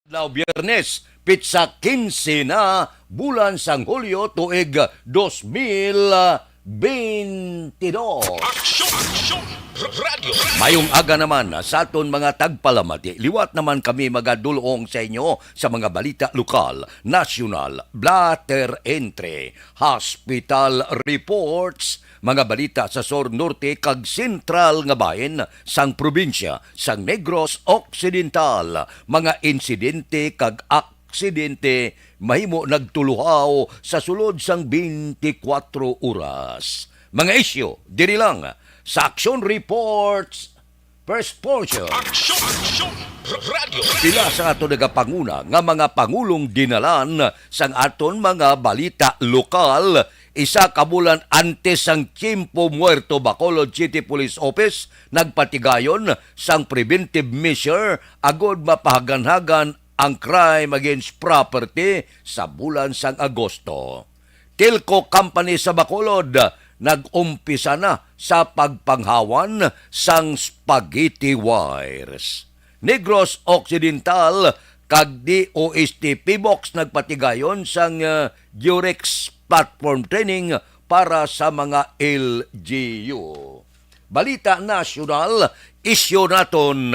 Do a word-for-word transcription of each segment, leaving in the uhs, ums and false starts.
Adlaw Biyernes, pitsa kinse na, bulan sang Hulyo, tuig dos mil bentidós. Aksyon! Aksyon! Radyo! Mayong aga naman sa aton mga tagpalamati. Liwat naman kami magadulong sa inyo sa mga balita lokal, nasyonal, blatter entry, hospital reports, mga balita sa sur, norte, kag sentral nga bahin sang probinsya sang Negros Occidental, mga insidente kag aksidente mahimo nagtuluhaw sa sulod sang twenty-four oras. Mga isyu diri lang sa Action Reports First Portion. Action! Action! Radyo! Pila sa ato nagapanguna nga mga pangulong dinalan sang aton mga balita lokal, isa ka bulan antes sang Tiempo Muerto, Bacolod City Police Office nagpatigayon sang preventive measure agud mapahaganhagan ang crime against property sa bulan sang Agosto. Telco company sa Bacolod nag-umpisa na sa pagpanghawan sang spaghetti wires. Negros Occidental kag D O S T PHIVOLCS nagpatigayon sang, ah, Durex platform training para sa mga L G U. Balita nasyonal, isyu naton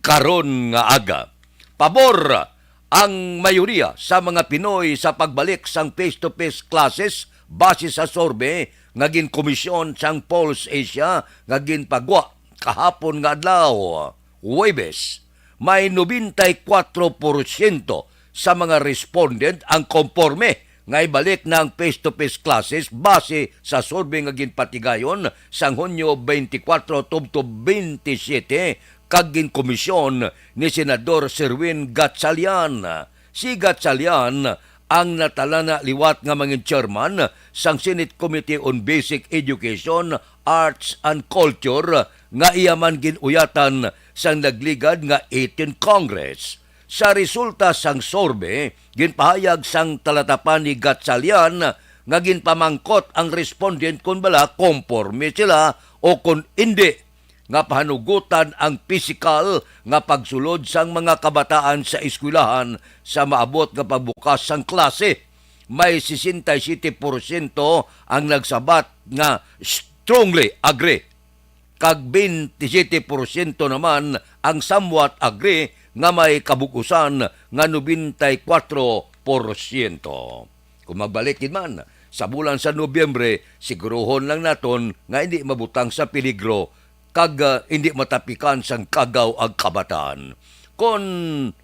karon nga aga. Pabor ang mayoriya sa mga Pinoy sa pagbalik sang face-to-face classes base sa survey nga ginkomisyon sang Pulse Asia nga ginpagwa kahapon nga adlaw, Huwebes. May nobenta y kuwatro porsyento sa mga respondent ang komporme nga ibalik na ang face-to-face classes base sa survey nga ginpatigayon sang Hunyo twenty-four tubtob twenty-seven kag ginkomisyon ni Senador Sherwin Gatchalian. Si Gatchalian ang natalana liwat nga mangin chairman sang Senate Committee on Basic Education, Arts and Culture nga iya man gin-uyatan sang nagligad nga eighteenth Congress. Sa resulta sang survey, ginpahayag sang talatapan ni Gatchalian nga ginpamangkot ang respondent kon bala komporme sila o kon indi nga pahanugutan ang pisikal nga pagsulod sang mga kabataan sa eskwelahan sa maabot nga pagbukas sang klase. May sesenta y siete porsyento ang nagsabat nga strongly agree, kag twenty-seven porsyento naman ang somewhat agree nga may kabug-usan nga nobenta y kuwatro porsyento. Kung magbalik gid man sa bulan sa Nobyembre, siguruhon lang naton nga hindi mabutang sa peligro kag, ah, hindi matapikan sang kagaw ang kabataan. Kon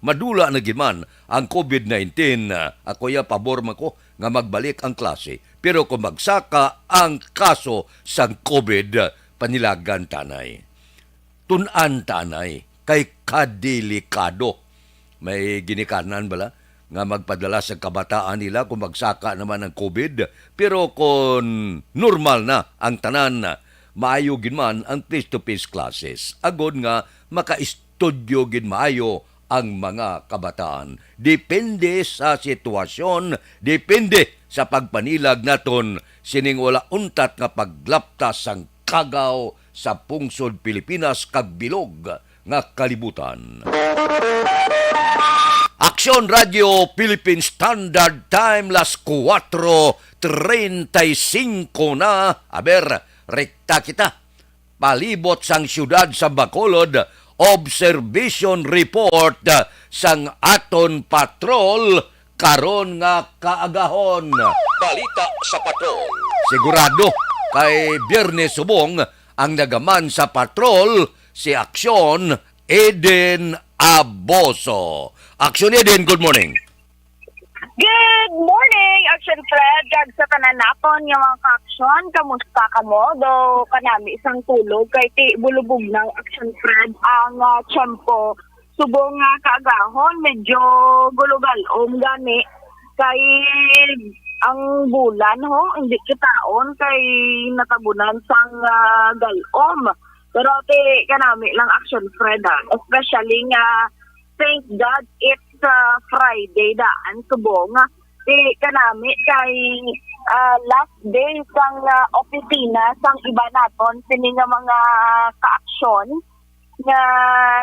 madula na gid man ang covid nineteen, ah, ako ya pabor man ko nga magbalik ang klase. Pero kung magsaka ang kaso sang covid, panilagan tanay. Tun-an tanay kay kadelikado. May ginikanan bala nga magpadala sa kabataan nila kung magsaka naman ang covid. Pero kung normal na ang tanan, maayo gid man ang face-to-face classes, agod nga makaistudyo gid maayo ang mga kabataan. Depende sa sitwasyon, depende sa pagpanilag naton sining wala untat nga paglapta sang kagaw sa pungsod Pilipinas kag bilog nga kalibutan. Aksyon Radio Philippine Standard Time, las kuwatro treinta y cinco na. Aber, rekta kita. Palibot sang siyudad sa Bacolod, observation report, ah, sang aton patrol karon nga kaagahon. Balita sa patrol. Sigurado kay Biyernes subong ang nagaman sa patrol si Aksyon Eden Aboso. Aksyon Eden, good morning. Good morning, Action Fred, kag sa tanan naton nga mga ka-aksyon. Kamusta kamo? Do kanami sang tulog kay ti bulubog na, Action Fred, ang, ah, tiyempo. Subong nga kaagahon, medyo gulugal-om gani kay ang bulan, ho, hindi kitaon kay natabunan sang, ah, gal-om. Pero ti kanami lang, Action Fred, ah, especially nga thank God it's, ah, Friday daan, subong. Ti kanami kay, ah, last day sang, ah, opisina sang iba naton sini nga mga ka-aksyon nga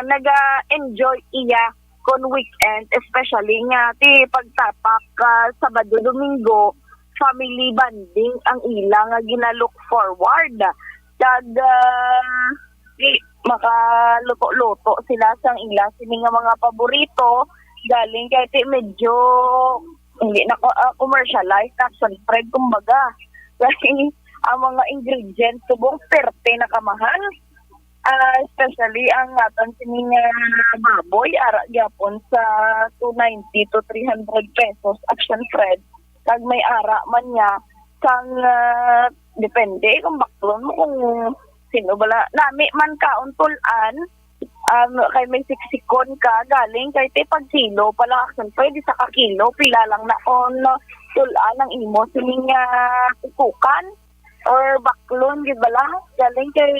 naga-enjoy iya kon weekend, especially nga ti pagtapak ka Sabado, Domingo, family bonding ang ila nga gina-look forward. Kag, ah, di makaluto-luto sila sang ila sini nga mga paborito, galing kay ti medyo hindi na ko, ah, commercialized na action, Fred, kumbaga. Kasi ang mga ingredients subong perte na kamahal. Ah, especially ang aton sini nga baboy, ara gyapon sa two ninety to three hundred pesos, action, Fred. Kag may ara man niya sang, ah, depende kung baklon mo kung sino bala. Nami man kaon tul-an, um, kay may siksikon ka, galing kay ti pag kilo pala, action, Fred, isa ka kilo, pila lang na kon tul-an ang imo sini nga tutukan or baklon, di bala? Galing kay,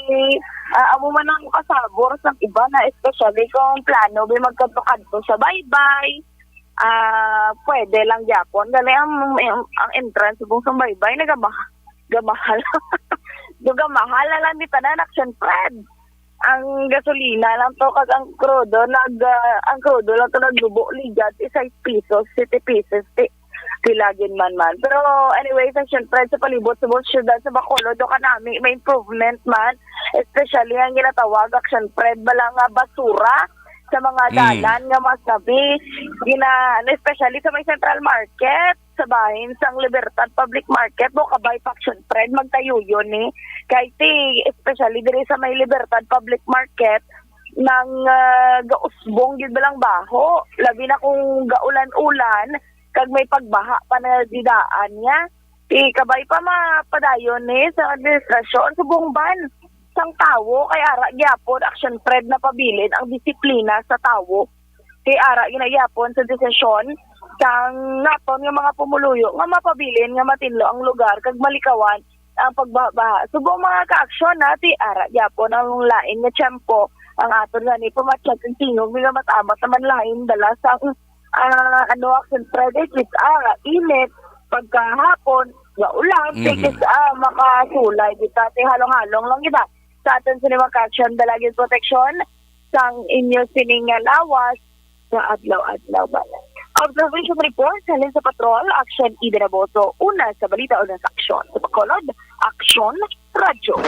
ah, amo man ang kasabor sa iba na, especially kung plano ba magkadto-kadto sa baybay. Ah, pwede lang gyapon. Galing ang, ang, ang entrance subong sa baybay, nagamah-, gamahal. Gamahal na lang di tanan, action, Fred. Ang gasolina lang to kag ang krudo nag, ah, ang krudo lang to naglubo ligad is five pesos, fifty pesos, ti, pila gid man man. Pero anyway, sa, syempre, sa palibot sa buong syudad sa Bacolod, do kanami may improvement man, especially ang ginatawag, action, Fred, bala nga basura sa mga Mm. dalan nga mas nabi, gina-, especially sa may Central Market, sa bahin sang Libertad Public Market, do kabay pa, action, Fred, magtayuyon ni. Kay ti, especially diri sa may Libertad Public Market, nang, ah, gausbong gyud ba lang baho, labi na kung gaulan-ulan, kag may pagbaha pa na didaan niya. Ti kabay pa mapadayon ni sa administrasyon, subong ban sang tawo, kay ara gyapon, action, Fred, napabilin ang disiplina sa tawo. Ti ara ginagyapon sa desisyon sang naton nga mga pumuluyo nga mapabilin nga matinlo ang lugar kag malikawan ang pagbaha-baha. Subong mga ka-action na, ti ara gyapon ang lain nga tiyempo ang aton nga ni pumatyag ang tingog nga matamat naman lain dala sang, ah, ano, action, Fred, kit-a, init pagkahapon, nga ulan, Mhm. kit-a, makasulay kita, ti halong-halong lang kita. Sa aton sini mga ka-action, dala gid proteksyon sang inyo sining nga lawas sa adlaw-adlaw, bala. Observation report halin sa Patrol, Action, Ida Naboto. Una sa balita, una sa aksyon. Sa Bacolod, Aksyon, Radyo.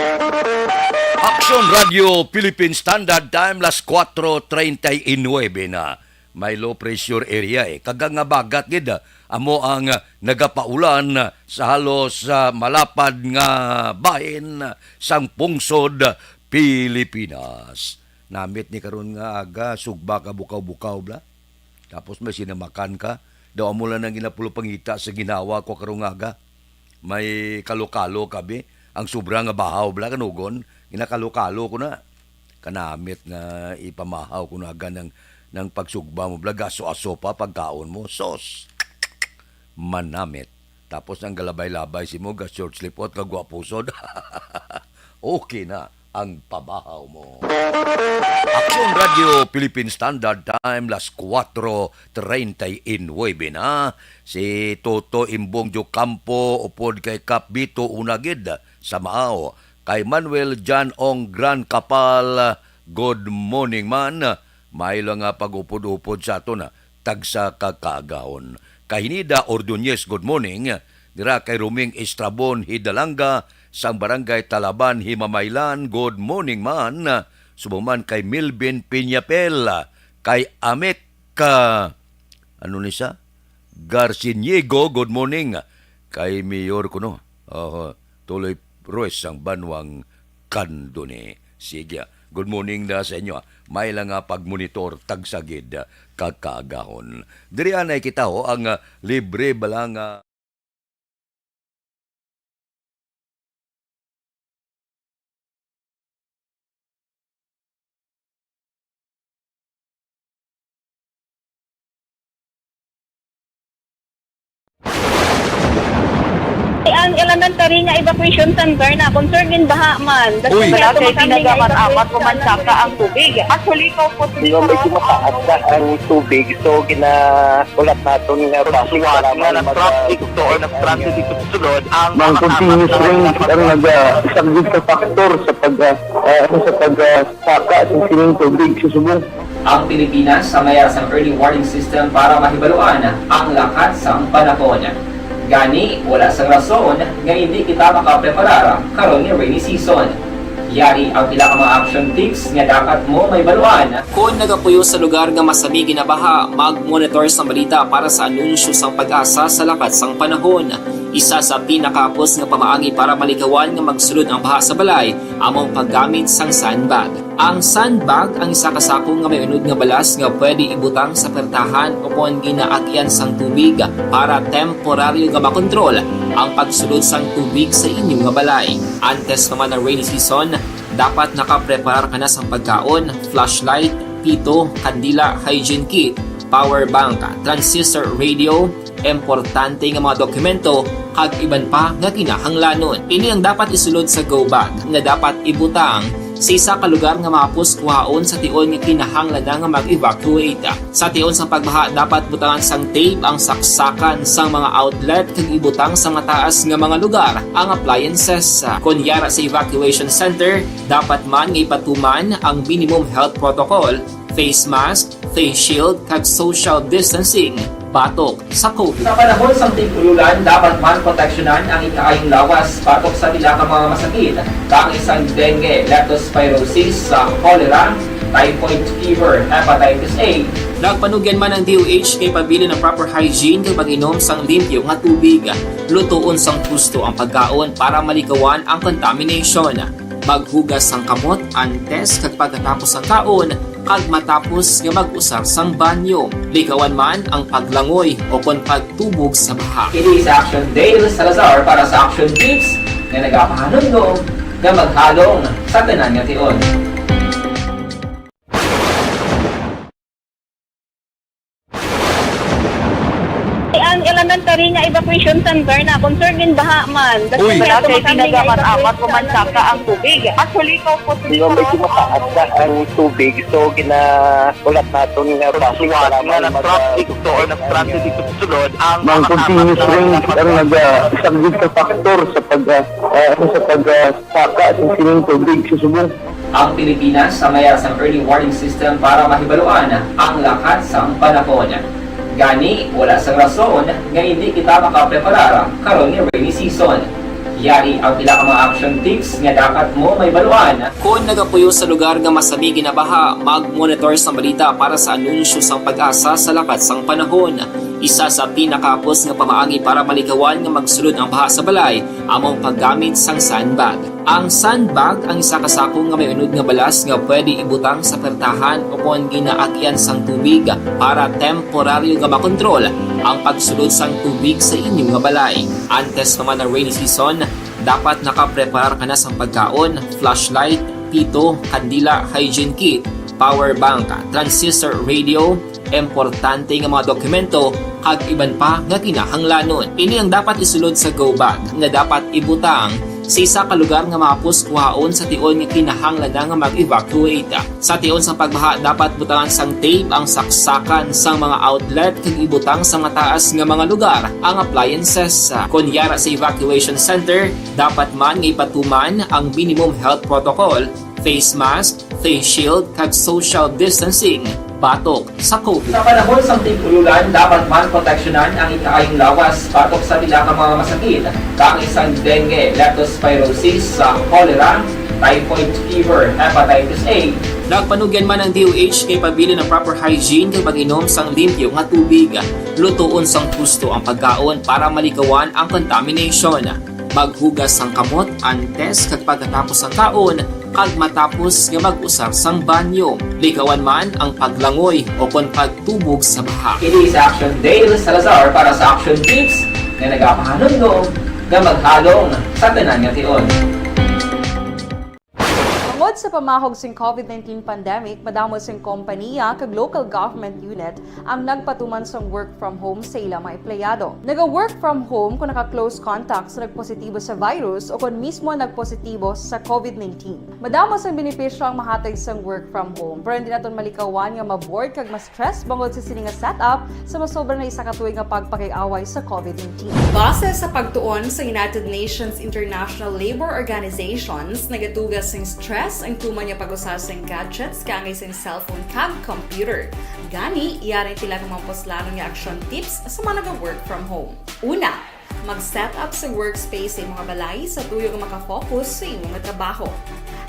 Aksyon Radyo Philippine Standard Time, las cuatro treinta y nueve na. May low pressure area, eh. Kag ang habagat gid, ah, amo ang, ah, nagapaulan, ah, sa halos, ah, malapad nga bahin, ah, sang pungsod, ah, Pilipinas. Namit ni karon nga aga, sugba ka bukaw-bukaw, bla. Tapos may sinamakan ka. Daw amo lang ang ginapulupangita sa ginawa ko karong aga. May kalokalo ka, bi. Ang sobra nga bahaw, bla, kanugon. Ginakalokalo ko na. Kanamit nga ipamahaw ko na aga nang, nang pagsugba mo, bla. Gaso-aso pa pagkaon mo. Sos! Manamit. Tapos ang galabay-labay si mo, ga-short sleeve, ot nga guwapusod. Okay na ang pabahaw mo. Aksyon Radyo Philippine Standard Time, las cuatro treinta y nueve na. Si Toto Imbong Jocampo upod kay Kap Bito Unagid sa Mao. Kay Manuel John Ong Gran Kapal, good morning man. May lang nga pag-upod-upod sa aton, ah, tagsa ka kaagahon. Kay Hinida Ordonez, good morning. Dira kay Roming Estrabon Hidalanga sang Barangay Talaban, Himamaylan, good morning man. Subong man kay Milvin Piñapel, kay Amek, ah, ano ni siya? Garciniego, good morning. Kay Mayor kuno. Oho, Tuloy Ruiz sang Banwang Candoni. Sige, ah. Good morning na sa inyo, ah. May lang nga pagmonitor, tagsa gid, ah, ka kaagahon. Diri anay kita, ho, ang, ah, libre bala nga Ang elementary nga evacuation center na concern in baha man. Uy. Wala kay tinaga man, amat ko man saka ang tubig. Actually, ko po. Di ba, medyo mataas na ang tubig, so gina- Wala naton nga basic Suwat para nga may nag-traffic maga- to or nag-traffic dito sa sulod, ang Ang mga continuous tama rain talaga ang naga-, isa gid ka factor sa pag, ah, ah, ano, sa pag, ah, saka sa sining tubig sa Subo. Ang Pilipinas sa mayara sang early warning system para mahibaluan ang lakat sang panahon. Gani, wala sang rason nga hindi kita makapreparar karon nga rainy season. Yari ang pila ka mga action tips nga dapat mo mahibaluan. Kon nagapuyo sa lugar nga masami ginabaha, mag-monitor sa balita para sa anunsyo sang PAGASA sa lakat sang panahon. Isa sa pinakahapos nga pamaagi para malikawan nga magsulod ang baha sa balay amo ang paggamit sang sandbag. Ang sandbag ang isa ka sako nga may unod nga balas nga pwede ibutang sa pertahan o kon ginaagyan sang tubig para temporaryo nga makontrol ang pagsulod sang tubig sa inyo nga balay. Antes pa man ang rainy season, dapat nakapreparar ka na sang pagkaon, flashlight, pito, kandila, hygiene kit, power bank, transistor radio, importante nga mga dokumento, kag iban pa nga kinahanglanon. Ini ang dapat isulod sa go bag nga dapat ibutang sa isa ka lugar nga mahapos kuhaon sa tion nga kinahanglan na nga mag-evacuate. Sa tion sang pagbaha, dapat butangan sang tape ang saksakan sang mga outlet kag ibutang sa mataas nga mga lugar ang appliances. Kon yara sa evacuation center, dapat man nga ipatuman ang minimum health protocol, face mask, face shield, kag social distancing batok sa COVID. Sa panahon sang tig-ululan, dapat man proteksyonan ang ikaayong lawas batok sa pila ka mga masakit, kaangay sang dengue, leptospirosis, sa cholera, typhoid fever, hepatitis A. Nagpanugyan man ang D O H nga ipabilin ang proper hygiene kag pag-inom sang limpyo nga tubig. Lutoon sang husto ang pagkaon para malikawan ang contamination. Maghugas sang kamot antes kag pagkatapos sang kaon kag matapos nga mag-usar sang banyo. Likawan man ang paglangoy o kon pagtubog sa baha. Ini si Action Dale Salazar para sa Action Tips nga nagapahanumdom nga maghalong sa tanan nga tion. Ang elementary nga evacuation center na concerned din baha man. Uy. Wala kay tinaga man amat ko man saka ang tubig. Actually, ko po. Di ba, medyo mataas na ang tubig, so ginaulat naton nga base nga nag-traffic to or nag-transit dito sa sulod ang mga continuous rain ang nagasaglit sa factor sa pag, ah, ah, sa pag, ah, saka sa sining tubig sa subong. Ang Pilipinas sa mayara sang early warning system para mahibaluan ang lakat sang panahon. Gani, wala sang rason nga hindi kita makapreparar karon nga rainy season. Yari ang pila ka mga action tips nga dapat mo mahibaluan. Kon nagapuyo sa lugar nga masami ginabaha, mag-monitor sa balita para sa anunsyo sang PAGASA sa lakat sang panahon. Isa sa pinakahapos nga pamaagi para malikawan nga magsulod ang baha sa balay amo ang paggamit sang sandbag. Ang sandbag ang isa ka sako nga may unod nga balas nga pwede ibutang sa pertahan o kon ginaagyan sang tubig para temporaryo nga makontrol ang pagsulod sang tubig sa inyo nga balay. Antes pa man ang rainy season, dapat nakapreparar ka na sang pagkaon, flashlight, pito, kandila, hygiene kit, power bank, transistor radio, importante nga mga dokumento, kag iban pa nga kinahanglanon. Ini ang dapat isulod sa go bag nga dapat ibutang sa isa ka lugar nga mahapos kuhaon sa tion nga kinahanglan na nga mag-evacuate. Sa tion sang pagbaha, dapat butangan sang tape ang saksakan sang mga outlet kag ibutang sa mataas nga mga lugar ang appliances. Kon yara sa evacuation center, dapat man nga ipatuman ang minimum health protocol, face mask, face shield, kag social distancing batok sa COVID. Sa panahon sang tig-ululan, dapat man proteksyonan ang ikaayong lawas batok sa pila ka mga masakit, kaangay sang dengue, leptospirosis, sa cholera, typhoid fever, hepatitis A. Nagpanugyan man ang D O H nga ipabilin ang proper hygiene kag pag-inom sang limpyo nga tubig. Lutoon sang husto ang pagkaon para malikawan ang contamination. Maghugas sang kamot antes kag pagkatapos sang kaon, kag matapos nga mag-usar sang banyo. Likawan man ang paglangoy o kon pagtubog sa baha. Ini si Action Dale Salazar para sa Action Tips nga nagapahanumdom nga maghalong sa tanan nga tion. Tungod sa pamahog sing COVID nineteen pandemic, madamo sing kompaniya kag local government unit ang nagpatuman sang work from home sa ila mga empleyado. Naga-work from home kung naka-close contact sa nagpositibo sa virus o kung mismo nagpositibo sa COVID nineteen. Madamo sang benepisyo ang mahatag sang work from home, pero hindi naton malikawan nga ma-bored kag ma-stress bangod sa sini nga setup sa masobra na isa ka tuig nga pagpakig-away sa COVID nineteen. Base sa pagtuon sa United Nations International Labor Organizations, nagatuga sing stress Tuman nga pag-usar sing gadgets kaangay sing cellphone kag computer. Gani, yari sila nga mga puslanon nga action tips sa mga naga-work from home. Una, mag-set up sa workspace sa imong balay sa tuyo nga makafocus sa imong trabaho.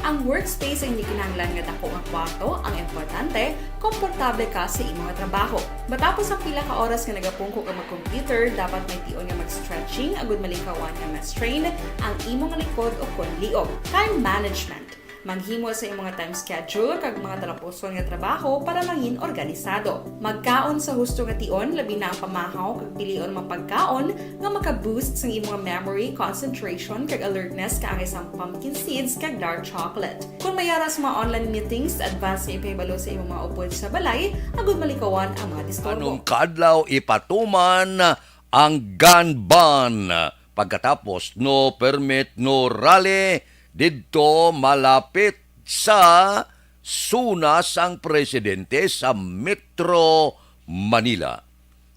Ang workspace hindi kinahanglan nga dako nga kwarto ang importante, komportable ka sa imo nga trabaho. Matapos ang pila ka oras nga nagapungko ka mag-computer, dapat may tion nga mag-stretching agud malikawan nga ma-strain ang imo nga likod o kon liog. Time management. Maghimo sa imo nga time schedule kag mga talapuson nga trabaho para mangin organisado. Magkaon sa husto nga tion, labi na ang pamahaw kag pilion mga pagkaon nga maka-boost sang imo nga memory, concentration, kag alertness kaangay sang pumpkin seeds kag dark chocolate. Kon may ara sa mga online meetings, advance nga ipahibalo sa imong mga upod sa balay agud malikawan ang mga disturbo. Anong kadlaw ipatuman ang gun ban? Pagkatapos, no permit, no rally didto malapit sa SONA sang presidente sa Metro Manila.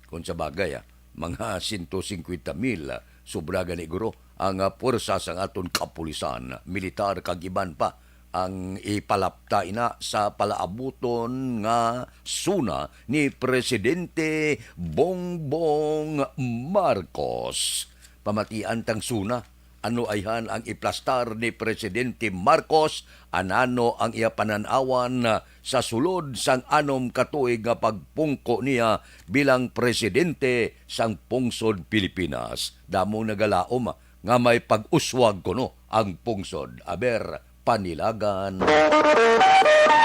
Kung sa bagay, ah, mga sento singkwenta mil, ah, sobra gani guro ang, ah, puwersa sang aton kapulisan, militar kag iban pa ang ipalapta ina sa palaabuton nga SONA ni Presidente Bongbong Marcos. Pamatian tang SONA, ano ayhan ang iplastar ni Presidente Marcos, anano ang iya panan-awan sa sulod sang anom ka tuig nga pagpungko niya bilang presidente sang pungsod Pilipinas. Damo nagalaom nga may pag-uswag kuno ang pungsod. Aber, panilagan.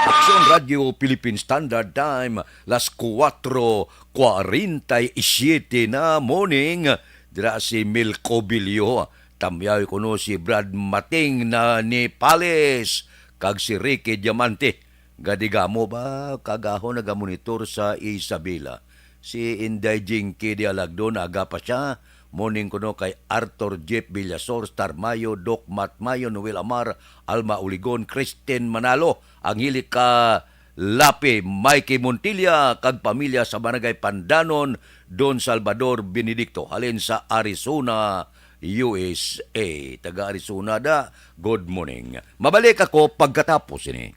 Aksyon Radio Philippine Standard Time, las kuwatro kwarenta y siyete na morning. Dira si Milko Bilyo. Tamyaw kuno si Brad Mating na ni Pales kag si Ricky Diamante. Gadigamo ba kagaho nagamonitor sa Isabela? Si Inday Jinky de Alagdon, aga pa siya. Morning kuno kay Arthur Jeff Villasor, Star Mayo, Doc Matt Mayo, Noel Amar, Alma Uligon, Kristen Manalo, Angelica Lapi, Mikey Montilla, kag pamilya sa Barangay Pandanon, Don Salvador Benedicto, halin sa Arizona, U S A. Taga Arizona da, good morning. Mabalik ako pagkatapos ini.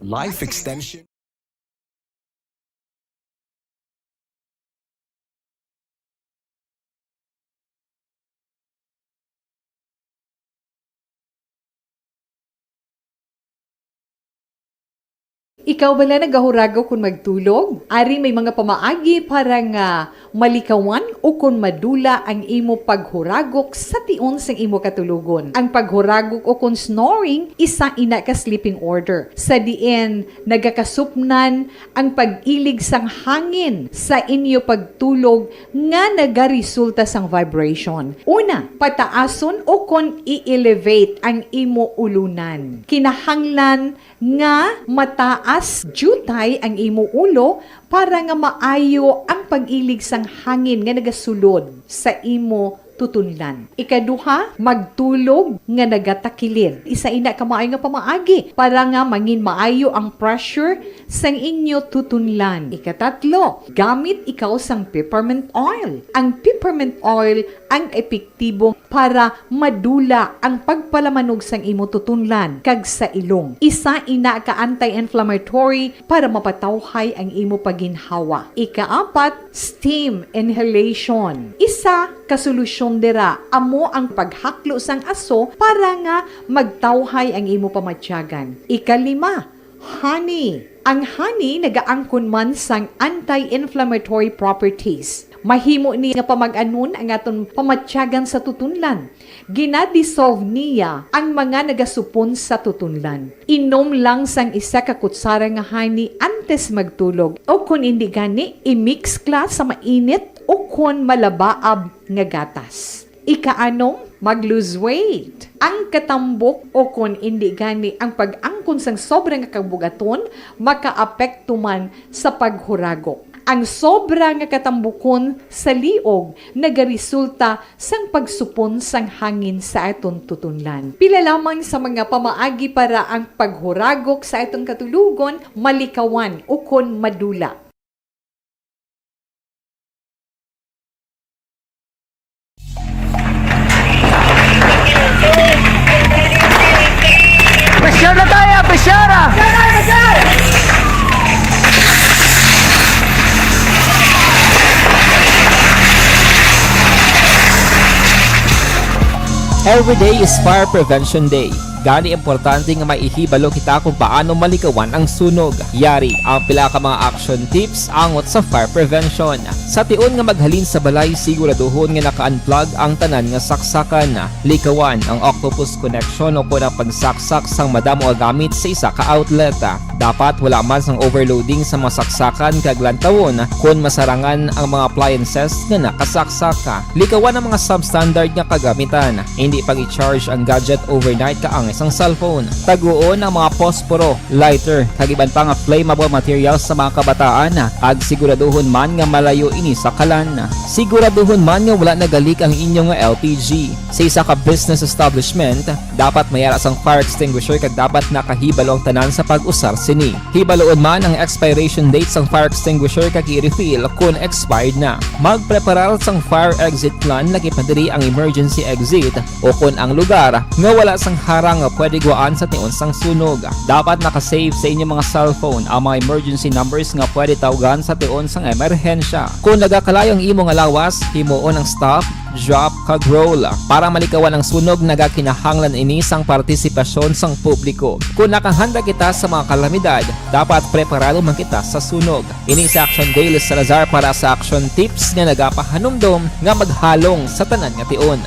Life extension. Ikaw bala nagahurago kon magtulog? Ari may mga pamaagi para nga malikawan ukon madula ang imo paghuragok sa tion sang imo katulogon. Ang paghuragok ukon snoring, isa ina ka sleeping order, sa diin nagakasupnan ang pag-ilig sang hangin sa inyo pagtulog nga nagaresulta sang vibration. Una, pataason ukon i-elevate ang imo ulunan. Kinahanglan nga mataas diutay ang imo ulo para nga maayo ang pag-ilig sang hangin nga nagasulod sa imo tutunlan. Ikaduha, magtulog nga nagatakilid. Isa ina ka maayo nga pamaagi para nga mangin maayo ang pressure sang inyo tutunlan. Ikatatlo, gamit ikaw sang peppermint oil. Ang peppermint oil ang epektibo para madula ang pagpalamanog sang imo tutunlan kag sa ilong. Isa ina ka anti-inflammatory para mapatawhay ang imo paginhawa. Ikaapat, steam inhalation. Isa ka solusyon dira amo ang paghaklo sang aso para nga magtawhay ang imo pamatyagan. Ikalima, honey. Ang honey nagaangkon man sang anti-inflammatory properties. Mahimo ni nga pamag-anon ang aton pamatyagan sa tutunlan. Gina-dissolve niya ang mga nagasupon sa tutunlan. Inom lang sang isa ka kutsara nga honey antes magtulog, o kon indi gani, i-mix kla sa mainit o kon malabaab nga gatas. Ikaanom, mag-lose weight. Ang katambok o kon indi gani ang pag-angkon sang sobra nga kabugaton makaapekto man sa paghuragok. Ang sobra nga katambukon sa liog nagaresulta sang pagsupon sang hangin sa aton tutunlan. Pila lamang sa mga pamaagi para ang paghuragok sa aton katulogon malikawan ukon madula. Pressure na tayo! Pressure Every day is Fire Prevention Day. Gani, importante nga may ihibalo kita kung paano malikawan ang sunog. Yari ang pila ka mga action tips angot sa fire prevention. Sa tion nga maghalin sa balay, siguraduhon nga naka-unplug ang tanan nga saksakan. Likawan ang octopus connection o kon ang pagsaksak sang madamo nga gamit sa isa ka outlet. Dapat wala man sang overloading sa mga saksakan kag lantawon kon masarangan ang mga appliances nga nakasaksak. Likawan ang mga substandard nga kagamitan. Hindi pag-i-charge ang gadget overnight kaangay sang cellphone. Taguon ang mga posporo, lighter, kag iban pa nga flammable materials sa mga kabataan, kag siguraduhon man nga malayo ini sa kalan. Siguraduhon man nga wala nagalik ang inyo nga L P G. Sa isa ka business establishment, dapat may ara sang fire extinguisher kag dapat nakahibalo ang tanan sa pag-usar sini. Hibaluon man ang expiration date sang fire extinguisher kag i-refill kon expired na. Magpreparar sang fire exit plan, lakip na diri ang emergency exit, o kon ang lugar nga wala sang harang nga pwede guwaan sa tion sang sunog. Dapat naka-save sa inyong mga cellphone ang mga emergency numbers nga pwede tawgan sa tion sang emerhensya. Kon nagakalayo ang imo nga lawas, himuon ang stop, drop, kag roll. Para malikawan ang sunog, nagakinahanglan ini sang partisipasyon sang publiko. Kon nakahanda kita sa mga kalamidad, dapat preparado man kita sa sunog. Ini si Action Dale Salazar para sa Action Tips nga nagapahanumdom nga maghalong sa tanan nga tion.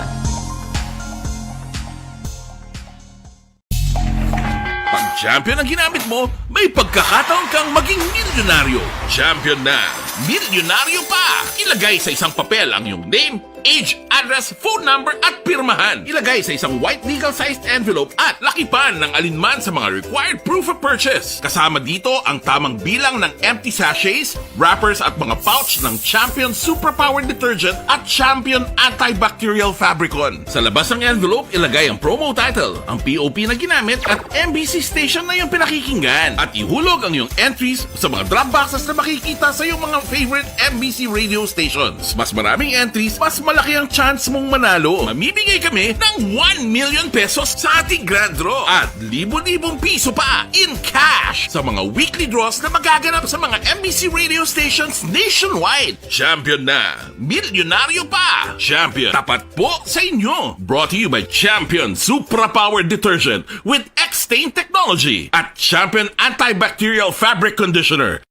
Pag champion ang ginamit mo, may pagkakataon kang maging milyonaryo. Champion na, milyonaryo pa! Ilagay sa isang papel ang iyong name, age, address, phone number, at pirmahan. Ilagay sa isang white legal-sized envelope at lakipan ng alinman sa mga required proof of purchase. Kasama dito ang tamang bilang ng empty sachets, wrappers, at mga pouch ng Champion Superpower Detergent at Champion Antibacterial Fabricon. Sa labas ng envelope, ilagay ang promo title, ang P O P na ginamit, at M B C station na iyong pinakikinggan. At ihulog ang iyong entries sa mga drop boxes na makikita sa iyong mga favorite M B C radio stations. Mas maraming entries, mas malaki ang chance mong manalo. Mamimigay kami ng one million pesos sa ating grand draw at libo-libong piso pa in cash sa mga weekly draws na magaganap sa mga M B C radio stations nationwide. Champion na! Milyonaryo pa! Champion, tapat po sa inyo! Brought to you by Champion Supra Power Detergent with X-Stain Technology at Champion Antibacterial Fabric Conditioner.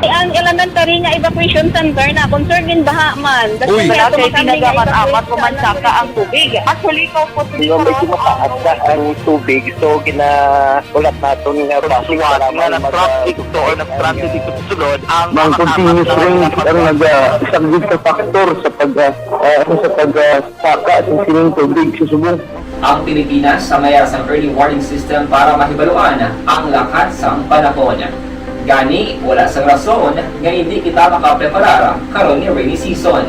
Ang elementary nga evacuation center na concerned in baha man. Uy, Malaki, tinaga man, amat ko man saka ang tubig. Actually, ikaw po, Di ba, medyo mataas na ang tubig, so ginahulat naton nga basi nga nag-traffic to or nag-transit dito sa sulod ang mga continuous rain ang nagsaglit sa factor sa pag ah, ah, sa pag ah, saka sa sining tubig sa subong. Ang Pilipinas sa may sang early warning system para mahibaluan ang lakat sang panahon. Gani, wala sang rason nga hindi kita makapreparar karon nga rainy season.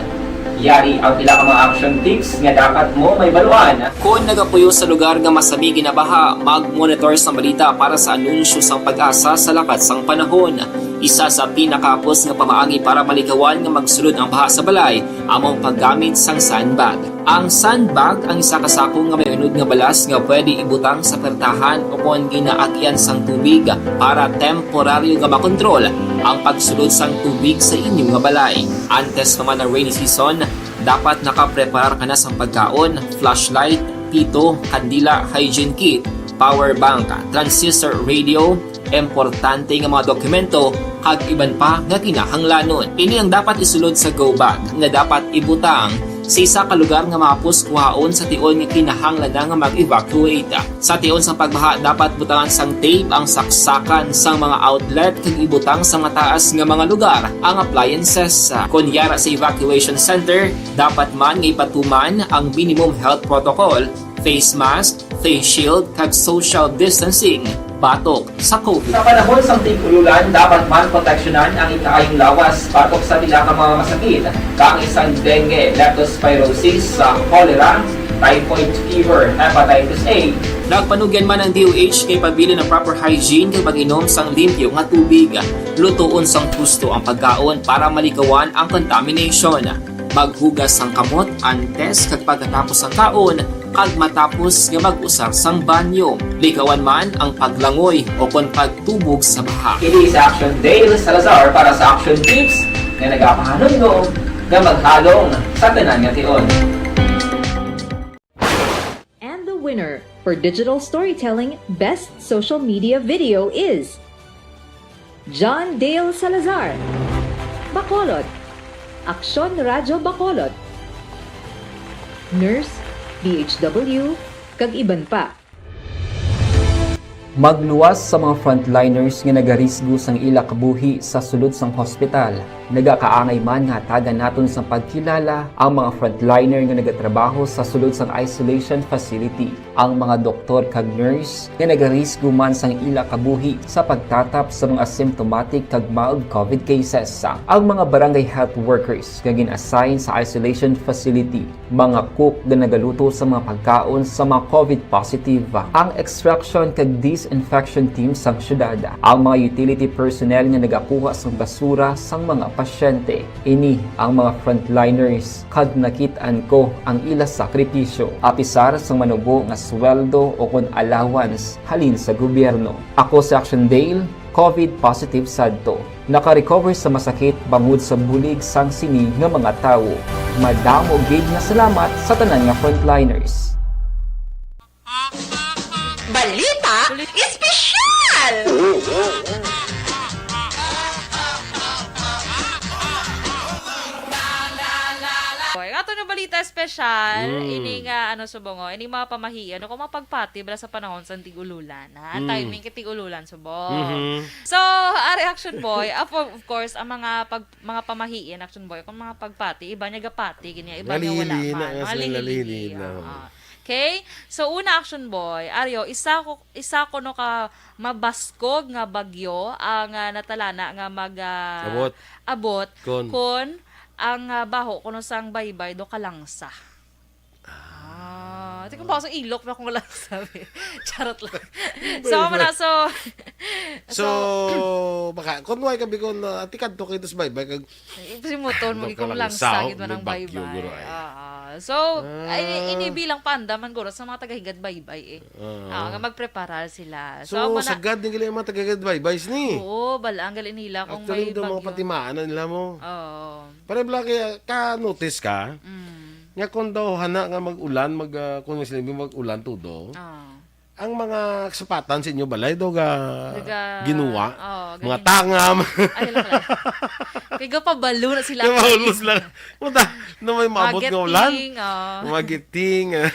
Yari ang pila ka mga action tips nga dapat mo mahibaluan. Kon nagapuyo sa lugar nga masami ginabaha, mag-monitor sang balita para sa anunsyo sang PAGASA sa lakat sang panahon. Isa sa pinakahapos nga pamaagi para malikawan nga magsulod ang baha sa balay amo ang paggamit sang sandbag. Ang sandbag ang isa ka sako nga may unod nga balas nga pwede ibutang sa pertahan o kon ginaagian sang tubig para temporaryo nga makontrol ang pagsulod sang tubig sa inyo nga balay. Antes pa man ang rainy season, dapat nakapreparar ka na sang pagkaon, flashlight, pito, kandila, hygiene kit, power bank, transistor radio, importante nga mga dokumento, kag iban pa nga kinahanglanon. Ini ang dapat isulod sa go bag nga dapat ibutang sa isa ka lugar nga mahapos kuhaon sa tion nga kinahanglan na nga mag-evacuate. Sa tion sang pagbaha, dapat butangan sang tape ang saksakan sang mga outlet kag ibutang sa mataas nga mga lugar ang appliances. Kon yara sa evacuation center, dapat man nga ipatuman ang minimum health protocol, face mask, face shield, kag social distancing batok sa COVID. Sa panahon sang tig-ululan, dapat man proteksyonan ang ikaayong lawas batok sa pila ka mga masakit, kaangay sang dengue, leptospirosis, sa cholera, typhoid fever, hepatitis A. Nagpanugyan man ang D O H kay pabilin ang proper hygiene kag pag-inom sang limpyo nga tubig. Lutoon sang husto ang pagkaon para malikawan ang contamination. Maghugas sang kamot antes kag pagkatapos sang kaon, kag matapos nga mag-usar sang banyo. Likawan man ang paglangoy o kon pagtubog sa baha. Ini si Action Dale Salazar para sa Action Tips nga nagapahanumdom Nga maghalong sa tanan nga tion. And the winner for digital storytelling best social media video is John Dale Salazar, Bacolod, Aksyon Radyo Bacolod, Nurse, D H W, kag iban pa. Magluwas sa mga frontliners nga nagarisgo sang ila kabuhi sa sulod sang hospital. Nagakaangay man nga hatagan naton sang pagkilala ang mga frontliner nga nagatrabaho sa sulod sang isolation facility, ang mga doktor kag nurse nga nagarisgo man sang ila kabuhi sa pagtatap sa mga asymptomatic kag mild covid cases, ang mga barangay health workers nga gin-assign sa isolation facility, mga cook nga nagaluto sa mga pagkaon sa mga covid positive, ang extraction kag disinfection team sang syudad, ang mga utility personnel nga nagakuha sang basura sang mga pasyente. Ini ang mga frontliners, kag nakit-an ko ang ila sakripisyo, apisar sang manubo nga sweldo o kon allowance halin sa gobyerno. Ako si Action Dale, covid positive sadto. Naka-recover sa masakit bangod sa bulig sang sini nga mga tawo. Madamo gid nga salamat sa tanan nga frontliners. Balita Espesyal! Oy, ang ato nga balita espesyal, Mm. ini nga, ano, subong, oh, ini mga pamahiin, ano, kung mga pagpati bala sa panahon sa tig-ululan, ha? Mm. Timing kay tig-ululan, subong. Mhm. So, ari, Action Boy, of, of course, ang mga pag-, mga pamahiin, Action Boy, kung mga pagpati, iba niya gapati, gini, iba niya wala Nalihili na, man. Mga mas lihili, nalihili na, oo. Oo. Okay? So, una, Action Boy, aryo, isa ko, isa ko no ka mabaskog nga bagyo ang, ah, natalana nga mag, ah, Abot. abot Kon. kon ang, ah, baho kuno sang baybay do kalangsa. Ah, di ko ba sa ilok na kung wala sabi. Charot lang. Hindi, So, hindi. wala, so, So, so, baka, kung why ka, bikon, ah, tikadto kayo sa baybay, kag Ay, si Moton, Ano magiging ka lang, langsa, sao, gid man may ang bagyo, baybay. guro, ay. Ah, ah. So, Ah. ay, ini bilang panda man, guro, sa mga taga-Higad Baybay, eh. Ah. Ah, nga magpreparar sila. So, So, amo na sagad din gali ang mga taga-Higad Baybay, sini. Oo, bala, ang gali nila kung Actually, may ito, mga bagyo. patimaan na nila mo. Oo. Pare, bala, kaya ka-notice ka, Mm. nga kung daw hana nga mag-ulan, mag, ah, kung sila mag-ulan, tudo, Ah. ang mga sapatan sa inyo balay, daw ga Daga, ginuwa. Oo, Mga ganin. tangam. Ay, hala, hala. Kay gapabalo na sila. Kay mahulos lang. Puta, na may maabot nga ulan. Magiting, oh. Magiting, ah.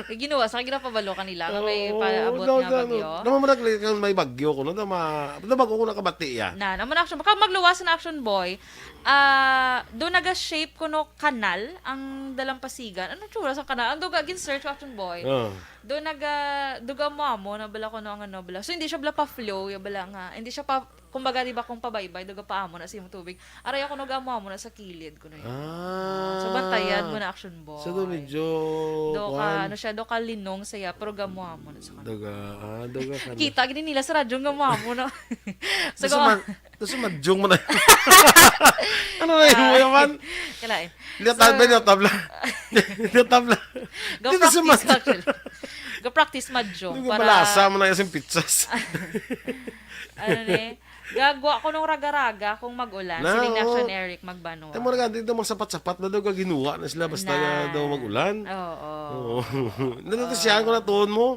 Kay ginuwa, sa ginapabalo kanila, nga may Oo, paabot daw, nga daw, bagyo. Naman mo nag-, kang may bagyo ko, no? Tama, tama ko kung nakabati, ya. Na, naman action. Baka magluwas na action, boy. Ah, do naga-shape kuno kanal ang dalampasigan. Ano tsura sa kanal? Ang duga gin-search ko, action, boy. Oh. Do naga, duga mo amo na bala kuno ang ano bala. So, hindi siya bala pa-flow, ya bala nga. Hindi siya pa, kumbaga, di ba, kung pabaybay, duga pa amo na sa imong tubig. Aray ako, nag-amo amo na sa kilid kuno yun. Ah. So, bantayan mo na, action, boy. So, do medyo, Do ka, kuwan. ano siya, do ka linong saya, pero gamo amo na sa kanal. Duga, ah, duga ka na. Kita gini nila sa radyo nga mo amo na. So, Gusto go- man, Tapos madyong mo na. Ano na yung Ay. Yaman? Kalain. Hindi, So, tabla, hindi, tabla. Hindi, tabla. Go Dito sa practice, ma- actually. Go practice madyong Hindi ko para malasa mo na yung pizzas. Ano ni? Gagwa ko nung raga-raga kung mag-ulan. Na, Siling na oo. Action Eric Magbanwa. Tamo na nga, dito mga sapat-sapat na daw gaginuwa na sila basta Na. nga daw mag-ulan. Oo. Oo. Nandito siya, kung natuon mo.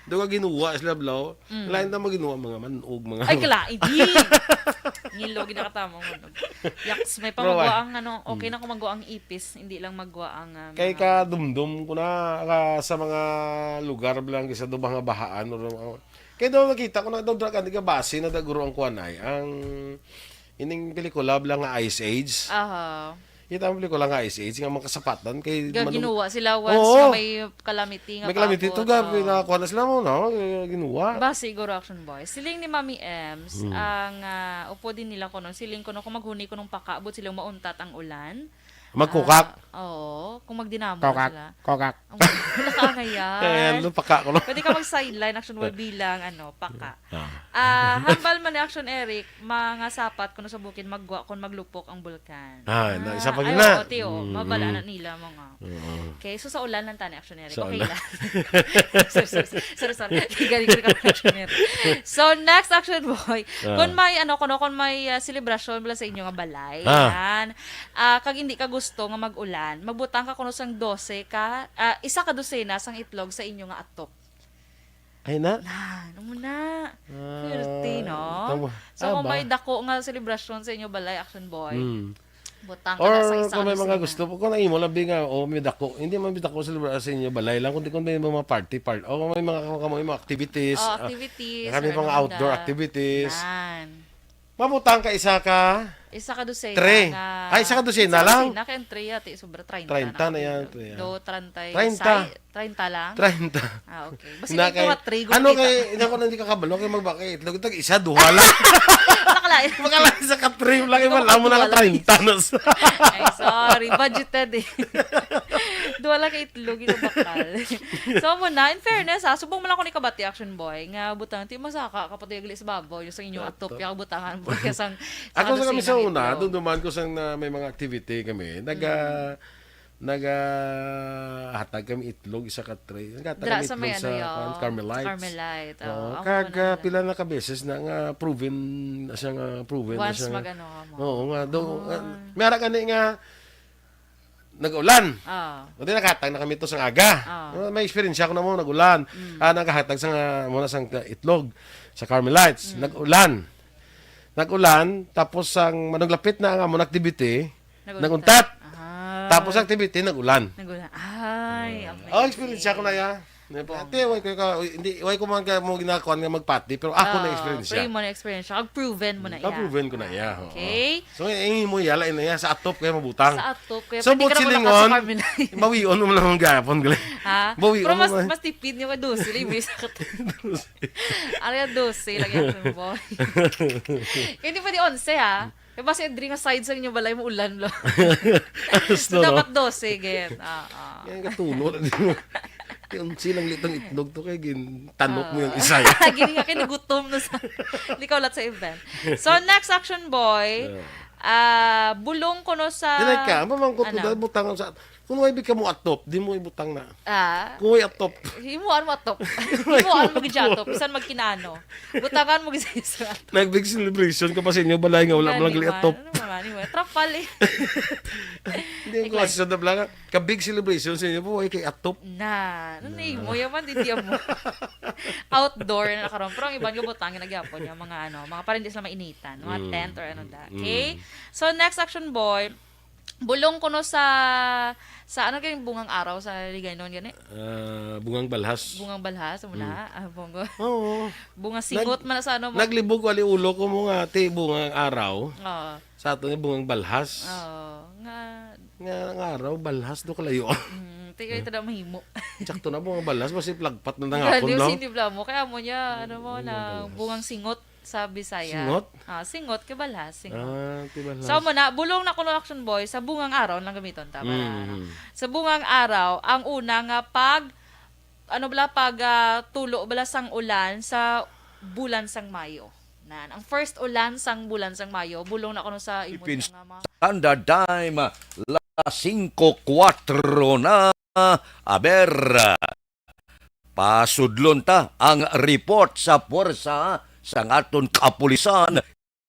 Daw ka ginuwa sila, blaw. Mm. Lain na maginuwa, mga manog, mga Ay, kala, hindi. Ngilo, ginakatama mo. Yaks, may Bro, pamagwa ah. ang, ano, okay Mm. na kung magwa ang ipis, hindi lang magwa ang, ah, Kay mga ka dumdum ko na, ka, sa mga lugar lang, kisa do mga bahaan, or, or, kaya daw nakita ko na daw, drug, hindi ka base na daguro ang kuwan ay, ang, ining pelikula lang nga Ice Age. Aha. Kita mo pelikula nga Ice Age, nga mga kasapatan, kay Ga-, manu- ginuwa sila once Oo. nga may calamity nga May calamity, paabot, to ga, oo. pinakuha na sila mo, no? Ginuwa. Ba, siguro, Action Boy. Siling ni Mami Ems, Hmm. ang, ah, upo din nila kuno. Siling kuno, kung maghuni kunong pakaabot sila, mauntat ang ulan. Magkukak? Ah, oo, kung magdinamo Kokak, sila. kokak. Ang wala ka ngayon. Ayan, no, paka ko, no? Pwede ka mag-sideline, Action Boy, bilang, ano, paka. Ah. Ah, hambal man ni Action Eric, mga sapat kuno sa bukid, maggwa kon maglupok ang bulkan. Ah, na, isa pa Ah, gina. Ay, oo, tiyo, Mm, mabala mm. na nila, mga. Oo. Okay, so sa ulan lang tani, Action Eric. Sa Okay ulan. lang. Sorry, sorry, sorry, sorry. Galing ko ka, Action Eric. So, next, Action Boy. Ah. Kung may, ano, kung, kung may, ah, selebrasyon bala sa inyo nga balay, Ah. yan. ah, kag hindi ka gusto nga mag-ulan, magbutang ka kuno sang dose ka, ah, isa ka dosena sang itlog sa inyo nga atop. Ay na? Nan, amo na. Ah, Swerte, no? Tama. So, kung Aba. may dako nga selebrasyon sa inyo balay, Action Boy, Mm. butang ka Or na sa isa kung ka may mga dosena. gusto po, kung ang imo labi nga, oh, may dako. Hindi man may dako sa lugar sa inyo balay lang, kundi kung may mga party, part, o kung may mga, kung may mga activities, Oh, ah, activities, kami or mga ano outdoor na. activities. Nan. Mabutang ka isa ka Isa ka dosena Three. nga Ay, isa ka dosena isa ka lang? dosena, kay ang three, ati, sobra treinta Treinta na na yan, kami. three, ah. Do, treinta y Treinta. sai-, treinta lang? Treinta. Ah, okay. Basi Na may kay, tuwa, three, ano gumita. kay, hindi ako na hindi kakabalo, kay magbaka itlog, tag isa, duha lang. Nakalain. Makalain sa ka-trim lang, Hindi ko iba, amo na ka makapagduwala. treinta na sa Ay, sorry. Budgeted eh. Duha lang ka itlog, ito bakal. So, mo na, in fairness, ha, subong mo lang ako ni kabati, Action Boy, nga butang, ti masaka, kapatid, gali sa babaw, yung sa inyo, Ato. atop, yung butangan mo, kaya sang, Ako sa kami sa dosena una, itlog. dunduman ko sang na may mga activity kami, naga, Mm. naga hatag kami itlog, isa ka tray. Naghatag Dra kami sa may itlog ano sa, yun, kuwan, Carmelites. Carmelite, Oo, oo, ako kag, man ah, na. pila na ka beses na nga proven na siya nga proven na Once siya nga. mag-ano ka mo. Oo nga, do, Oo. ah, may ara gani nga nag-ulan. Oo. O di naghatag na kami to sang aga. Oo. Ah, may experience ako na mo, nag-ulan. Mm. Ah, naghatag sa nga, muna sang itlog sa Carmelites. Mm. Nag-ulan. Nag-ulan, tapos ang manunglapit na ang amon activity, Nag-untat. nag-untat. Ah. Tapos activity, nag-ulan. Nag-ulan. Ay, Ah. amazing. Oh, experience ko na ya. Ate, way ko ka, hindi, way ko man ka mo ginakuan nga magpati, pero ako na Oo, experience pero siya. imo na experience siya. Kag proven mo na iya. Kag proven ko na iya, oo. Okay. So, ang imo iya, lain na iya, sa atop kaya mabutang. Sa atop kaya So, pwede ka but na muna silingon, sa Carmelite. bawion mo lang ang gapon, gali. Ha? Bawion Pero mo mas, man. mas tipid niyo ka dose, imo isa ka Dose. Ano yung dose? Lagi ang boy. Kaya hindi pwede onse, ha? Kaya basta yung drink side sa inyo balay mo ulan lo. Alas So, no, no? dapat dose, get. Ah, ah. Yan, katulo na din mo. Yung silang litong itlog to kay gin-, tanok mo yung Ah. isa, eh. Gini nga kay nagutom na sa, hindi ka ulat sa event. So, next action, boy. Yeah. Ah, bulong ko no sa Dili ka, mamangkot ko Ano? dahil butangan sa, kung may bika mo atop, di mo ibutang na. Ah. Kung may atop. Himuan mo atop. Himuan mo gid siya atop. Bisan magkinano. Butangan mo gid sa isa. Nag-big celebration ka pa sa inyo, balay nga wala mo lang Gani gali man. atop. Ano naman, ano naman? Trapal eh. Hindi, ang Like, klase sa dabla nga. Ka-big celebration sa inyo po, ay kay atop. Na, ano na mo? Yaman, di di mo. Outdoor na karon. Pero ang iban nga butang, nagyapon yung mga, ano, mga parang di sila mainitan. Mga Mm. tent or ano da. Mm. Okay? So, next action, boy. Bulong kuno sa, sa ano kayong bungang araw sa Ligaynon, gani? Ah, bungang balhas. Bungang balhas, amo na? Mm. Ah, bungo. Oo. Bunga singot Nag-, man na sa ano mo. naglibog ko ali ulo ko mo nga, ti, bungang araw. Oo. Sa ato ni bungang balhas. Oo. Nga Nga, nga araw, balhas do kalayo. Mm, ti, kaya ito na mahimo. Sakto na bungang balhas, basi plagpat na Hindi, nangapon, di no? Hindi bla mo. Kaya mo niya, ano mo, Bungang na balhas. bungang singot sa Bisaya. Singot? Ah, singot, kay balhas, singot. Ah, ti balhas. So, mo na, bulong na kuno action, boy, sa bungang araw, lang gamiton ta, para, Mm. ano. Sa bungang araw, ang una nga pag, ano bala, pag, ah, tulo bala sang ulan sa bulan sang Mayo. Nan, ang first ulan sang bulan sang Mayo, bulong na kuno sa imo Philippines nga mga Standard Time, las singko kuwatro na. Aber, pasudlon ta ang report sa puwersa sang aton kapulisan.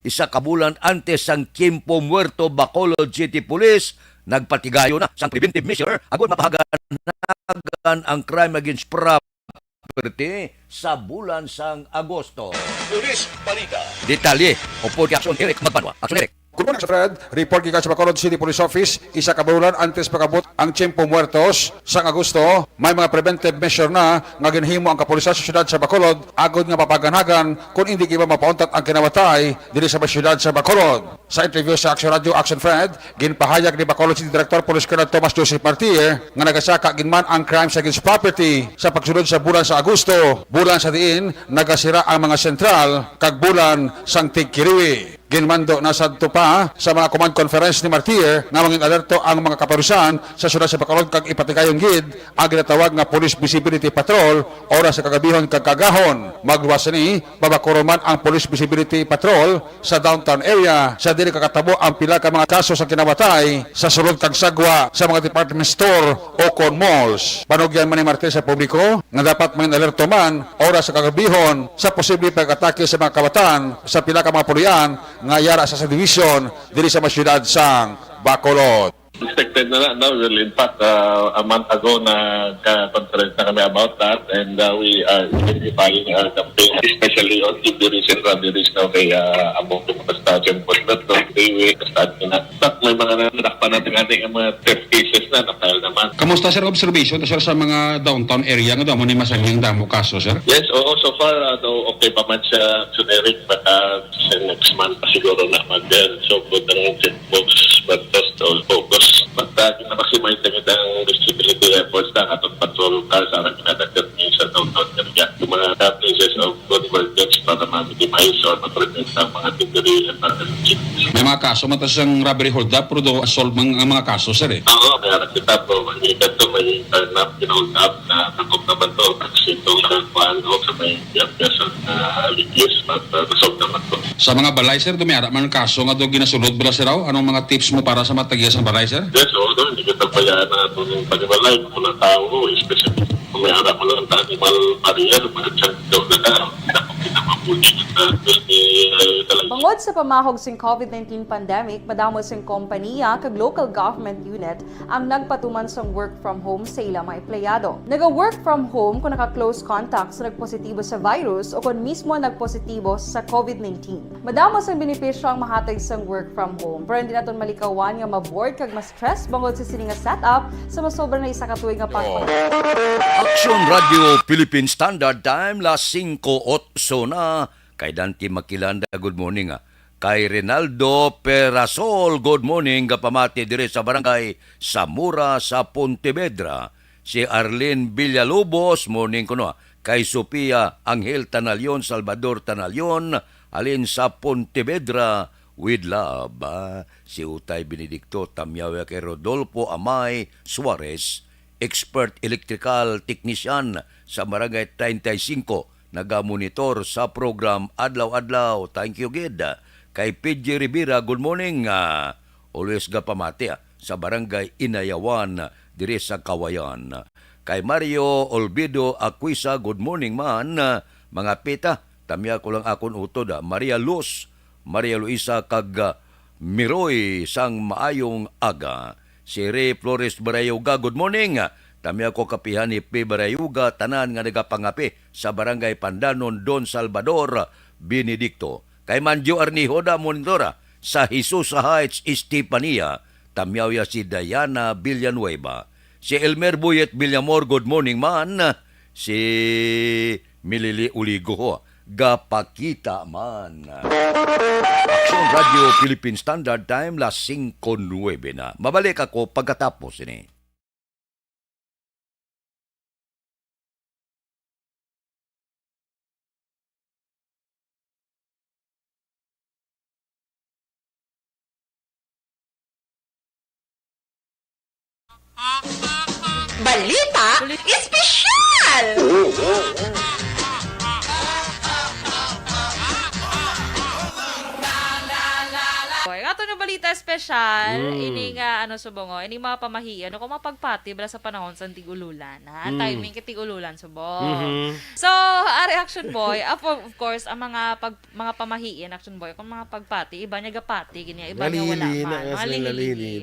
Isa ka bulan antes sang Tiempo Muerto, Bacolod City Police nagpatigayon na sang preventive measure agud mapahagan-hagan ang crime against property sa bulan sang Agosto. Police Balita. Detalye, upod kay Action Eric Magbanwa. Action Eric. Good morning, Sir Fred. Report gikan sa Bacolod City Police Office, isa ka bulan antes pag-abot ang Tiempo Muertos sang Agosto, may mga preventive measure na nga ginhimo ang kapulisan sa siyudad sa Bacolod agud nga mapahagan-hagan kon indi giba mapauntat ang kinamatay diri sa may siyudad sa Bacolod. Sa interview sa Action Radio, Action Fred, ginpahayag ni Bacolod City Director Police Colonel Thomas Joseph Martir nga nagasaka gid man ang crimes against property sa pagsulod sa bulan sa Agosto, bulan sa diin nagasira ang mga sentral kag bulan sang tigkiriwi. Ginmando na sadto pa sa mga command conference ni Martir nga mangin-alerto ang mga kapulisan sa siyudad sa Bacolod kag ipatigayon gid ang ginatawag nga police visibility patrol oras sa kagabihon kag kaagahon. Magluwas sini, mabakuron man ang police visibility patrol sa downtown area sa dili kakatabo ang pila ka mga kaso sa kinamatay sa sulod kag sagwa sa mga department store o kon malls. Panugyan man ni Martir sa publiko nga dapat mangin-alerto man oras sa kagabihon sa posible pag-atake sa mga kawatan sa pila ka mga puloy-an nga yara sa subdivision diri sa mga siyudad sang Bacolod. Expected na na, no? Well, in fact, uh, a month ago, nagka-conference na kami about that, and, uh, we are intensifying our campaign, especially on injuries and robberies, no? Kay, uh, among mga basta, siyempre, basta, may mga nadakpan natin, ating mga theft cases na, na-file naman. Kamusta, sir, observation, sir, sa mga downtown area nga damo ni masangyang damo kaso, sir? Yes, oo, so far, uh, no, okay pa man siya, generic, but, uh, sa next month, siguro na mag-, so, good ang Focus, but, uh, gina-maximize na kita ang visibility efforts na atong patrol cars, ang ginadagdag ni sa downtown area. Yung mga cases of convergence para ma-minimize or ma-prevent ang mga debris and mga May mga kaso man ta sang robbery hold up, pero do solve man ang mga kaso, sir, eh. Oo, kaya na kita po, may ganito, may turn up, hold up na takot naman to, kasi itong sa kuwan, o sa may young person na ligis, but, uh, solve naman to. Sa mga balay, sir, do may ara man kaso nga do ginasunod bala, sir, aw? Anong mga tips mo para sa mga tagiya sang balay, sir? Yes, oo, no, hindi kita bayaan na itong panimalay ng mga tao, especially kung may ara mo lang sa animal barrier, mga tiyan daw na ka, hindi na kung kita mabuti na, hindi, uh, talaga. Bangod sa pamahog sing covid nineteen pandemic, madamo sing kompaniya kag local government unit ang nagpatuman sang work from home sa ila mga empleyado. Naga-work from home kung naka-close contact sa nagpositibo sa virus o kon mismo nagpositibo sa covid nineteen. Madamo sang benepisyo ang mahatag sang work from home, pero hindi naton malikawan nga ma-bored kag ma-stress bangod sa sini nga setup sa masobra na isa ka tuig nga pag- Action Radio Philippine Standard Time, las singko otso na. Kay Dante Makilanda, good morning, ah. Kay Rinaldo Perasol, good morning, gapamati diri sa barangay Zamora sa Pontevedra. Si Arlene Villalobos, morning kuno, ah. Kay Sofia Angel Tanalion, Salvador Tanalion, halin sa Pontevedra, with love, ah. Si Utay Benedicto, tamyaw ya kay Rodolfo Amay Suarez, expert electrical technician sa Barangay treinta y cinco, nagamonitor sa program adlaw-adlaw. Thank you gid. Kay P J Rivera, good morning. Ah, always gapamati, ah, sa Barangay Inayawan, diri sa Kawayan. Kay Mario Olvido Aquisa, good morning man. Ah, mga pita, tamya ko lang akon utod, ah. Maria Luz, Maria Luisa, kag, ah, Miroy, sang maayong aga. Si Ray Flores Barayuga, good morning. Tamya ko kapihan ni P Barayuga, tanan nga nagapangapi sa Barangay Pandanon, Don Salvador Benedicto. Kay Manjo Arnijo da monitora sa Jesusa Heights, Estefania, tamyaw ya si Diana Villanueva. Si Elmer Buyet Villamor, good morning man. Si Milili Uligo, gapakita man. Action Radio Philippine Standard Time, las singko nuebe na. Mabalik ako pagkatapos ini. Balita Espesyal! Oy, ang ato nga balita espesyal, Mm. ini nga, ano, subong, oh, ini mga pamahiin, ano, kung mapagpati bala sa panahon sa tig-ululan, ha? Mm. Timing kay tig-ululan, subong. Mhm. So, ari, Action Boy, of, of course, ang mga pag-, mga pamahiin, Action Boy, kung mga pagpati, iba niya gapati, gini, iba niya wala Nalilina, man. Mga kasi lihiligi,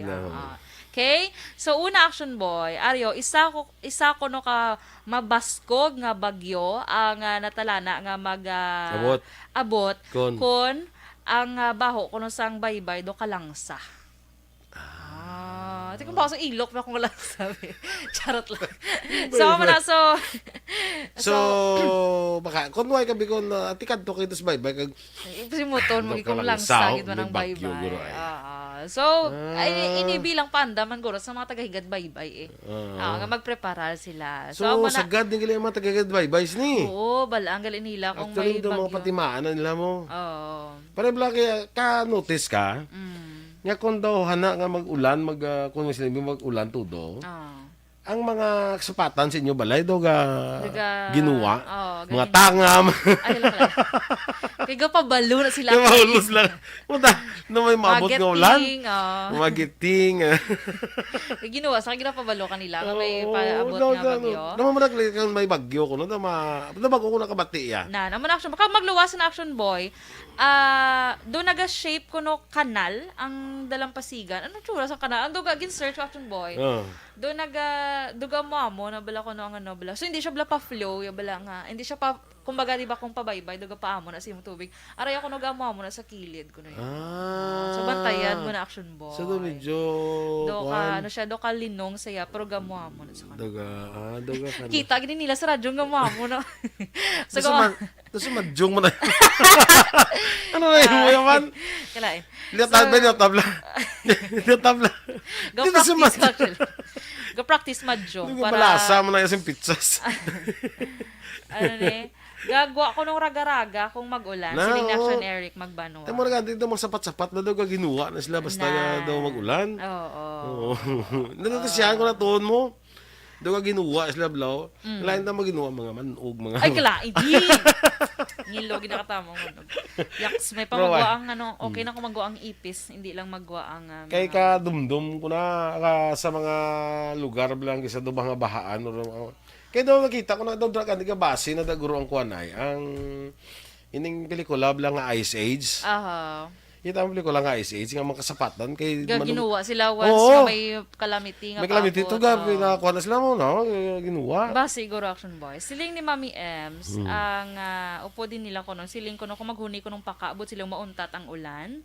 nalilina. Oo. Okay? So, una, Action Boy, ari, oh, isa ko, isa ko, no, ka mabaskog nga bagyo ang, ah, natalana nga mag, ah, Abot. abot Kon. kon ang, ah, baho kuno sang baybay do kalangsa. Ah, di ko ba sa ilok na kung langsa, eh. Charot lang. Baybay. So, amo na, so, So, so, baka, kung wala ka, bikon, ah, tikad to kayo, tas baybay, kag Ay, si Moton, Ano magiging ka lang, langsa, sao? Gid man May ang bagyo, baybay. Guro, ay. Ah, ah. So, Ah. ay, ini bilang panda man, guro, sa mga taga-Higad Baybay, eh. Ah. Ah, nga magpreparar sila. So, So, amo na, sagad din gali ang mga taga-Higad Baybay, ni. Oo, bala, ang gali nila kung Actually, may daw mga bagyo. patimaan na nila mo. Oo. Pare, bala, kaya ka-notice ka, Mm. nga kung daw hana nga mag-ulan, mag, ah, kung sila mag-ulan, tudo, Ah. ang mga sapatan sa inyo balay, daw ga Daga, ginuwa. Oo. Mga tangam. Ay, wala, wala. Kay gapabalo na sila. Kay mahulos lang. Puta, na may maabot nga ulan. Magiting, oh. Magiting, ah. Kay ginawa sa, ginapabalo kanila nga may Oo, paabot no, nga no, no. bagyo. Naman man nagli-, kang may bagyo ko, no? Tama, na bago ko nakabati, ya. Na, naman action. Baka magluwas na, Action Boy. Ah, do naga-shape kuno kanal ang dalampasigan. Ano tsura sa kanal? Ang duga gin-search, Action Boy. Ah. Do naga, duga mo amo na bala kuno ang ano bala. So, hindi siya bala pa-flow, ya bala nga. Hindi siya pa, kumbaga, di ba, kung pabaybay, duga pa amo na sa imong tubig. Aray ako, nagamo amo na sa kilid kuno yun. Ah. So, bantayan mo na, Action Boy. So, do medyo, Do ka, kuwan. ano siya, do ka linong siya, pero gamo amo na sa kanal. Daga, ah, daga ka na. Kita gini nila sa radyo nga mo amo na. So, Gusto go- man, Tapos madyong mo na. Ano na yung Ah, mo yaman? Kalain. Liyatab-, So, liyatab lang. Liyatab lang. Go Dito sa practice, mad- actually. Go practice madyong Yung para malasa mo na yung pizzas. Ano ni? Gagwa ko nung raga-raga kung mag-ulan. Na, Siling ni oo. Action Eric, magbanwa. Ay, mo raga, dito mga sapat-sapat na daw gaginuha na sila basta Na. na daw mag-ulan. Oo. Oo. Nandito siya, kung natuon mo. Daw ka ginuwa sila, blaw. Mm. Lain ta maginuwa, mga manog, mga Ay, kala, hindi. Ngilo, ginakatama mo. Yaks, may Bro, pamagwa ah. ang, ano, okay Mm. na kung magwa ang ipis, hindi lang magwa ang, ah, Kay mga ka dumdum ko na ka, sa mga lugar lang sa do mga bahaan or, or kay daw nakita ko na daw dra ka, di ka base na daguro ang kuan ay ang ining pelikula lang nga Ice Age. Aha. Kita ang pelikula nga Ice Age nga makasapatan kay Ga-, manu- ginuwa sila once Oo. nga may calamity nga May calamity to, paabot, gabi, oo. nakakuha na sila mo, no? Ginuwa. Ba, siguro, Action Boy. Siling ni Mami Ems, Hmm. ang, ah, upo din nila kuno. Siling kuno kung maghuni kuno paka, abot sila mauntat ang ulan.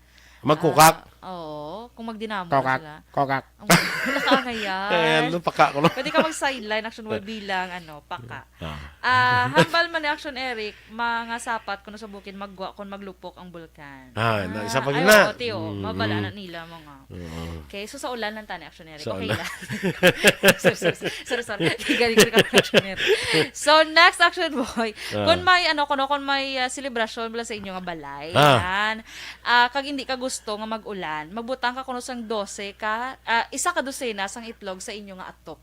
Magkukak? Ah, oo, kung magdinamo na Kokak. sila. Kokak. Ang wala ka ngayon. Ayan, ano, paka ko, no? Pwede ka mag-sideline, Action Boy, bilang, ano, paka. Ah. Ah, hambal man ni Action Eric, mga sapat kuno sa bukid, magwa kon maglupok ang bulkan. Ah, na, isa pa Ah, gina. ay, oo, tiyo, Mm, mabala mm. na nila, mga. Oo. Okay, so sa ulan lang tani, Action Eric. Sa Okay ulan. lang. Sorry, sorry, sorry. Sorry, sorry. Galing ko ka, Action Eric. So, next, Action Boy. Ah. Kung may, ano, kuno, kung may, ah, selebrasyon bala sa inyo nga balay, Ah. yan. Ah, kag hindi ka gusto nga mag-ulan, magbutang ka kuno sang dose ka, ah, isa ka dosena sang itlog sa inyo nga atop.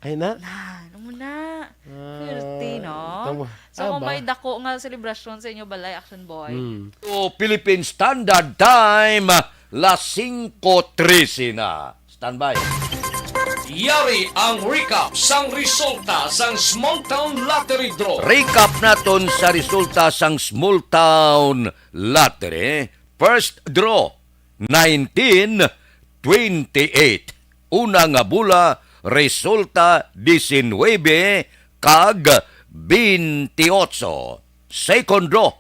Ay na? Na, ano mo na? Ah, Swerte, no? tama. So, kung Aba. may dako nga selebrasyon sa inyo balay, Action Boy. Hmm. To Philippine Standard Time, las singko trese na. Standby. Yari ang recap sang resulta sang Small Town Lottery Draw. Recap naton sa resulta sang Small Town Lottery. First draw, nineteen twenty-eight. Una nga bola, resulta diecinuebe kag veintiocho. Second draw,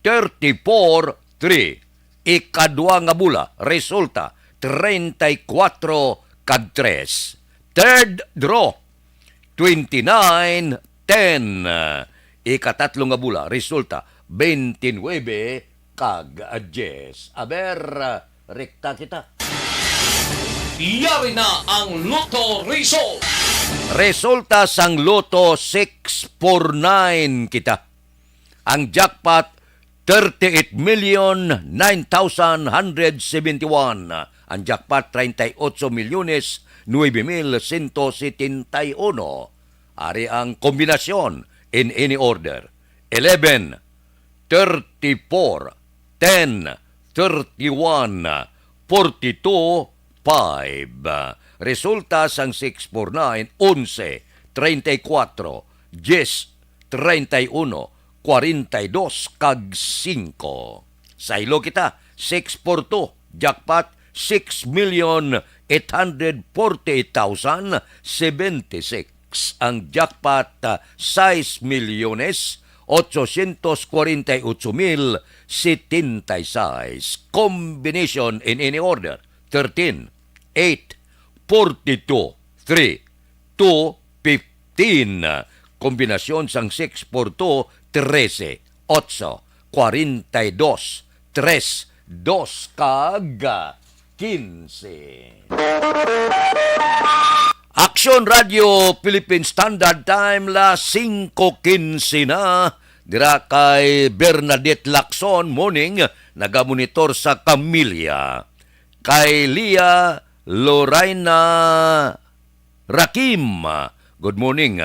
thirty-four three. Ikadua nga bola, resulta treinta y cuatro kag tres. Third draw, twenty-nine ten. Ikatatlo nga bola, resulta, veintinuebe kag diyes. Aber, rekta kita. Yari na ang Lotto Result. Resulta sang Lotto, six four nine kita. Ang jackpot, thirty-eight million nine thousand hundred seventy-one. Ang jackpot, treinta y ocho milyones nuebe mil ciento setenta y uno. Ari ang kombinasyon in any order. Eleven, thirty-four, ten, thirty-one, forty-two, five. Resulta sang six four nine, onse, treinta y cuatro, diyes, treinta y uno, kwarenta y dos, kag singko. Saylo kita, six four two, jackpot, six million eight hundred forty-eight thousand seventy-six. Ang jackpot, ah, sais milyones, ochocientos kwarenta y ocho mil setenta y seis. Combination in any order, thirteen, eight, forty-two, three, two, fifteen. Kombinasyon sang six four two, trese, otso, kwarenta y dos, tres, dos, kag quince. Action Radio Philippine Standard Time, las singko quince na. Dira kay Bernadette Lacson, morning, nagamonitor sa Camilla. Kay Leah Lorena Rakim, good morning.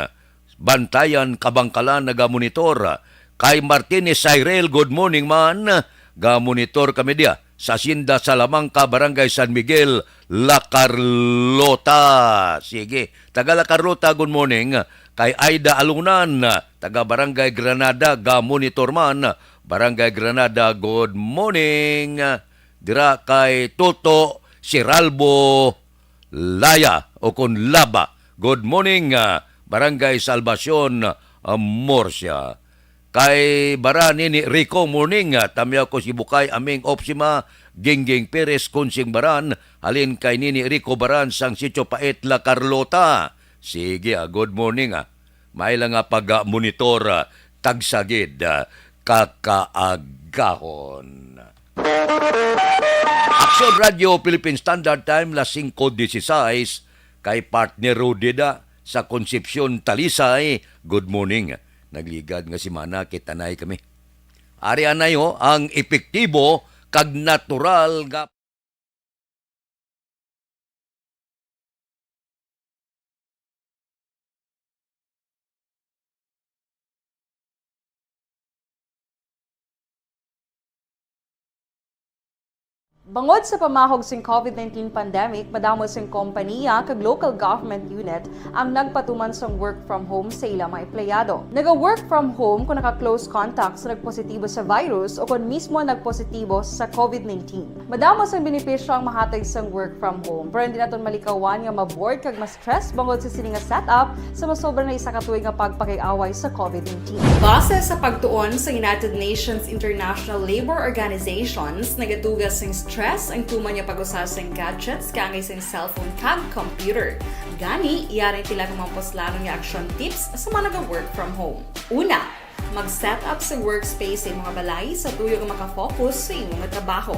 Bantayan, Kabangkalan, nagamonitor. Kay Martinez Cyril, good morning man. Gamonitor kami diya sa Hacienda Salamanca, Barangay San Miguel, La Carlota. Sige, taga La Carlota, good morning. Kay Aida Alunan, taga Barangay Granada, gamonitor man. Barangay Granada, good morning. Dira kay Toto Siralbo Laya o kon Laba. Good morning, ah, Barangay Salvacion, ah, Murcia. Kay Baran nini Rico, morning, ah, tamyaw ko si Bukay Aming Opsima, Gingging Perez, Kunsing Baran, halin kay nini Rico Baran sang Sitio Pait, La Carlota. Sige, ah, good morning, ah. May lang nga pag-monitor, ah, tagsagid, ah, kakaagahon. Aksyon Radio Philippine Standard Time, las singko dieciséis, kay partner Rudy da sa Concepcion, Talisay. Good morning. Nagligad nga semana, kita na kami. Ari anay ho, ang epektibo kag natural nga Bangod sa pamahog sing covid nineteen pandemic, madamo sing kompaniya kag local government unit ang nagpatuman sang work from home sa ila mga empleyado. Naga-work from home kung naka-close contact sa nagpositibo sa virus o kung mismo nagpositibo sa covid nineteen. Madamo sang benepisyo ang mahatag sang work from home, pero hindi naton malikawan nga ma-bored kag ma-stress bangod sa sini nga setup sa masobra na isa ka tuig nga pagpakig-away sa covid nineteen. Base sa pagtuon sa United Nations International Labor Organizations, nagatuga sing stress ang tuman nga pag-usa sing gadgets kaangay sing cellphone kag computer. Gani, yari ang pila ka mga puslanon nga action tips sa mga naga-work from home. Una, mag-set up sa workspace sa imong balay sa tuyo nga makafocus sa imong trabaho.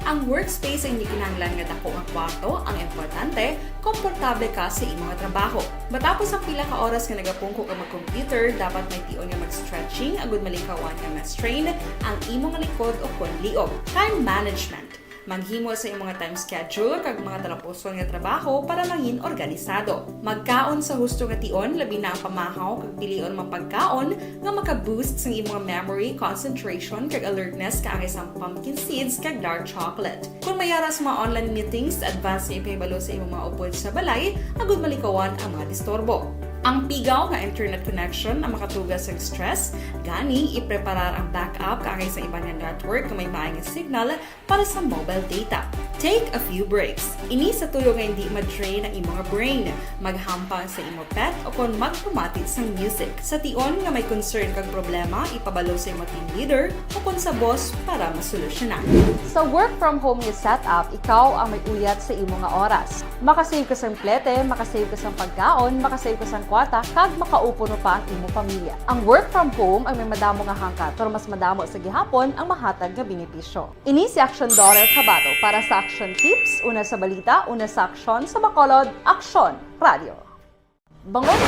Ang workspace ay hindi kinahanglan nga dako nga kwarto. Ang importante, komportable ka sa imong trabaho. Matapos ang pila ka oras nga nagapungko ka mag-computer, dapat may tion nga mag-stretching agud malikawan nga ma-strain ang imong likod o kon liog. Time management. Maghimo sa imong time schedule kag mga talapuson nga trabaho para mangin organisado. Magkaon sa husto nga tion, labi na ang pamahaw kag pilion mga pagkaon nga maka-boost sang imong memory, concentration, kag alertness kaangay sang pumpkin seeds kag dark chocolate. Kung may ara sa mga online meetings, advance nga ipahibalo sa imong mga upod sa balay agud malikawan ang mga disturbo. Ang pigaw nga internet connection ang makatuga sang stress, gani ipreparar ang backup kaangay sa iban nga network nga may maay nga signal para sa mobile data. Take a few breaks. Ini sa tuyo nga hindi ma-drain ang imong brain. Maghampang sa imo pet o kon magpamati sang music. Sa tion nga may concern kag problema, ipabalo sa imo team leader o kon sa boss para masolusyonan. Sa work from home nga setup, ikaw ang may uyat sa imo nga oras. Makasave ka sang plete, makasave ka sang pagkaon, makasave ka sang kwarta, kag makaupod pa ang imo pamilya. Ang work from home ang may madamo nga hangkat, pero mas madamo sa gihapon ang mahatag nga benepisyo. Ini si Aksyon Dorel Cabato para sa Aksyon Tips, una sa balita, una sa aksyon, sa Bacolod, Aksyon Radio. Bangod.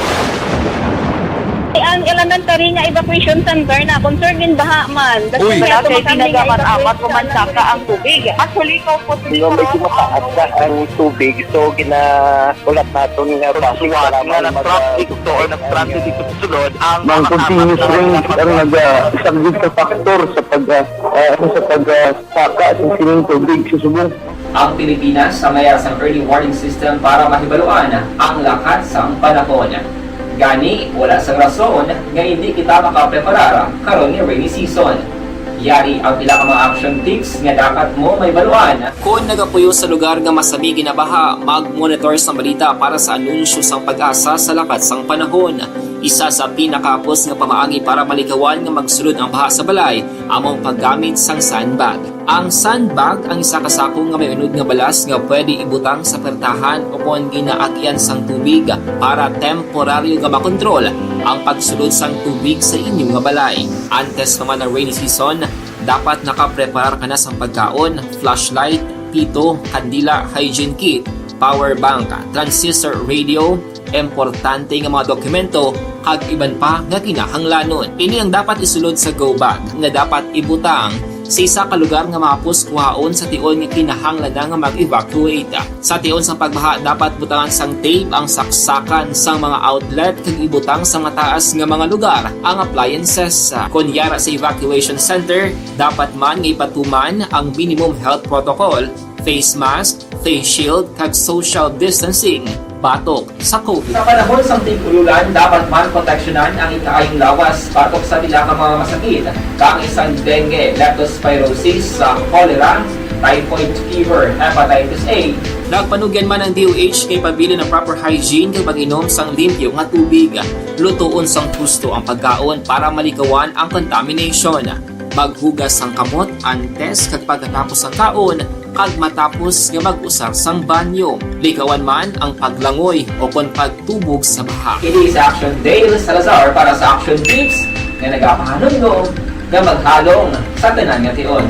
Ang elementary nga evacuation center na concern gid baha man. Uy. Wala kay ginagamat-amat, human saka ang tubig. Actually, ikaw po, medyo mataas na ang tubig, so gina-, ulat naton nga base nga mag-, nag-traffic to or nag-transit dito sa sulod ang mga continuous rain ang nag-, ah, isang big factor sa pag, ah, ah, ano, sa pag, ah, saka sa sining tubig sa subong. Ang Pilipinas sa may ara sang early warning system para mahibaluan ang lakat sang panahon. Gani, wala sang rason nga indi kita makapreparar karon nga rainy season. Yari ang pila ka mga action tips nga dapat mo mahibaluan. Kon nagapuyo sa lugar nga masami ginabaha, mag-monitor sang balita para sa anunsyo sang PAGASA sa lakat sang panahon. Isa sa pinakahapos nga pamaagi para malikawan nga magsulod ang baha sa balay amo ang paggamit sang sandbag. Ang sandbag ang isa ka sako nga may unod nga balas nga pwede ibutang sa pertahan o kon ginaagyan sang tubig para temporaryo nga makontrol ang pagsulod sang tubig sa inyo nga balay. Antes pa man ang rainy season, dapat nakapreparar ka na sang pagkaon, flashlight, pito, kandila, hygiene kit, power bank, transistor radio, importante nga mga dokumento, kag iban pa nga kinahanglanon. Ini ang dapat isulod sa go bag nga dapat ibutang Sa isa ka lugar nga mahapos kuhaon sa tion nga kinahanglan na nga mag-evacuate. Sa tion sang pagbaha, dapat butangan sang tape ang saksakan sang mga outlet kag ibutang sa mataas nga mga lugar ang appliances. Kon yara sa evacuation center, dapat man nga ipatuman ang minimum health protocol, face mask, face shield, kag social distancing batok sa COVID. Sa panahon sang tig-ululan, dapat man proteksyonan ang ikaayong lawas batok sa pila ka mga masakit, kaangay sang dengue, leptospirosis, sa cholera, typhoid fever, hepatitis A. Nagpanugyan man ang D O H kay pabilin ang proper hygiene kag pag-inom sang limpyo nga tubig. Lutoon sang husto ang pagkaon para malikawan ang contamination. Maghugas sang kamot antes kag pagkatapos sang kaon, kag matapos nga mag-usar sang banyo. Likawan man ang paglangoy o kon pagtubog sa baha. Ini si Action Dale Salazar para sa Action Tips nga nagapahanumdom nga maghalong sa tanan nga tion.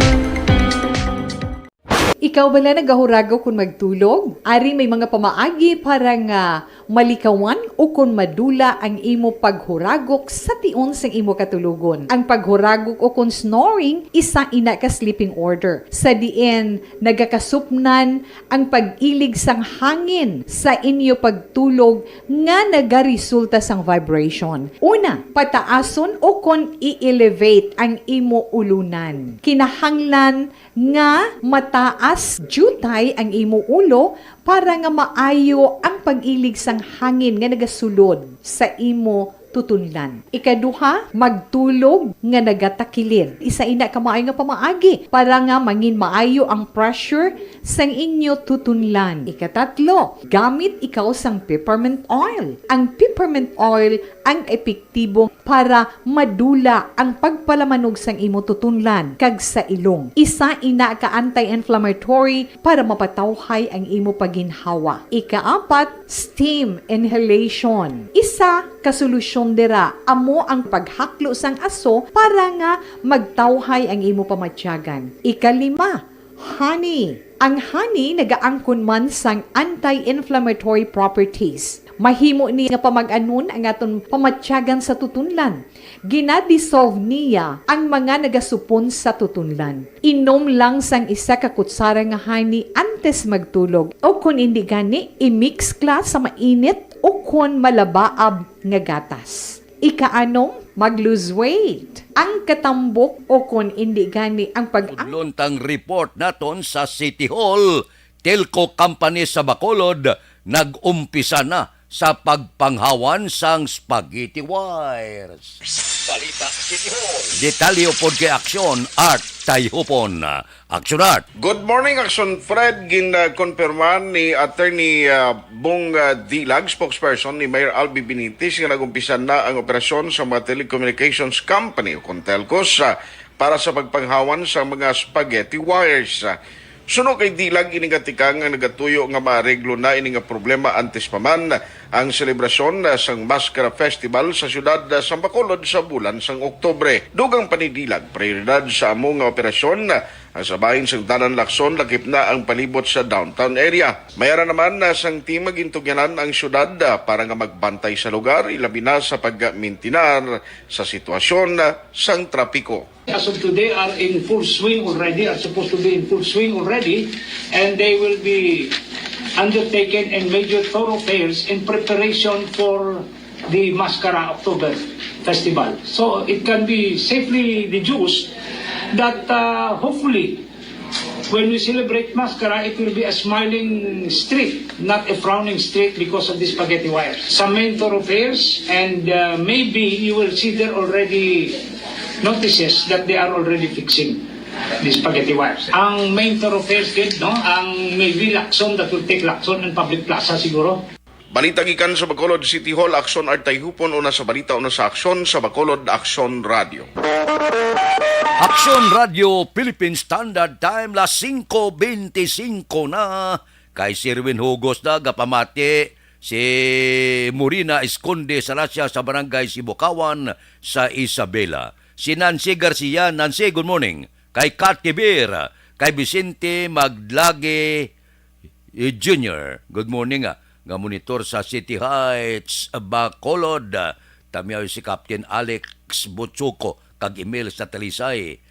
Ikaw bala nagahuragok kon magtulog? Ari may mga pamaagi para nga malikawan o kon madula ang imo paghuragok sa tion sang imo katulogon. Ang paghuragok o kon snoring, isa ina ka sleeping order, sa diin nagakasupnan ang pag-ilig sang hangin sa inyo pagtulog nga nagaresulta sang vibration. Una, pataason o kon i-elevate ang imo ulunan. Kinahanglan nga mataas diutay ang imo ulo para nga maayo ang pag-ilig sang hangin nga nagasulod sa imo tutunlan. Ikaduha, magtulog nga nagatakilid. Isa ina ka maayo nga pamaagi para nga mangin maayo ang pressure sang inyo tutunlan. Ikatatlo, gamit ikaw sang peppermint oil. Ang peppermint oil ang epektibo para madula ang pagpalamanog sang imo tutunlan kag sa ilong. Isa ina ka anti-inflammatory para mapatawhay ang imo paginhawa. Ikaapat, steam inhalation. Isa ka solusyon dira amo ang paghaklo sang aso para nga magtawhay ang imo pamatyagan. Ikalima, honey. Ang honey nagaangkon man sang anti-inflammatory properties. Mahimo ni nga pamag-anon ang aton pamatyagan sa tutunlan. Gina-dissolve niya ang mga nagasupon sa tutunlan. Inom lang sang isa ka kutsara nga honey antes magtulog, o kon indi gani, i-mix kla sa mainit o kon malabaab nga gatas. Ikaanom, mag-lose weight. Ang katambok o kon indi gani ang pag- Tudlon tang report naton sa City Hall, telco company sa Bacolod nag-umpisa na sa pagpanghawan sang spaghetti wires. Balita City Hall. Detalye upod kay Aksyon Art Tayhupon. Aksyon Art. Good morning, Aksyon Fred. Gin-, uh, konfirma ni Attorney, uh, Bong, uh, Dilag, spokesperson ni Mayor Albi Benitez, nga nag-umpisa na ang operasyon sa mga telecommunications company o kon telcos, uh, para sa pagpanghawan sa mga spaghetti wires. Suno kay Dilag, ini nga tikang ang nagatuyo nga maareglo na ini nga problema antes pa man ang selebrasyon sang Maskara Festival sa siyudad sang Bacolod sa bulan sang Oktubre. Dugang pa ni Dilag, prioridad sa amo nga operasyon ang sabahin sang Dalan Lacson, lakip na ang palibot sa downtown area. May ara naman na sang team nga gintugyanan ang siyudad para nga magbantay sa lugar, ilabi na sa pagmintinar sa sitwasyon sang trapiko. As of today, are in full swing already, are supposed to be in full swing already, and they will be undertaken in major thoroughfares in preparation for the Maskara October Festival. So it can be safely deduced that, uh, hopefully, when we celebrate Maskara, it will be a smiling street, not a frowning street because of the spaghetti wires. Some main thoroughfares, and, uh, maybe you will see there already notices that they are already fixing the spaghetti wires. Ang main thoroughfares gid, no, ang maybe Lacson, that will take Lacson and Public Plaza siguro. Balita gikan sa Bacolod City Hall, Aksyon Art Tayhupon, una sa balita, una sa aksyon, sa Bacolod Aksyon Radio. Aksyon Radio Philippine Standard Time, las singko bente singko na. Kay si Erwin Hugos na gapamati, si Morina Esconde sa Russia sa Barangay Sibukawan sa Isabela. Si Nancy Garcia, Nancy, good morning. Kay Kat Kibir, kay Vicente Maglagi, eh, Junior, good morning, ah, nga monitor sa City Heights, Bacolod. Tamiyaw si Captain Alex Butsuko kag Emil sa Talisay.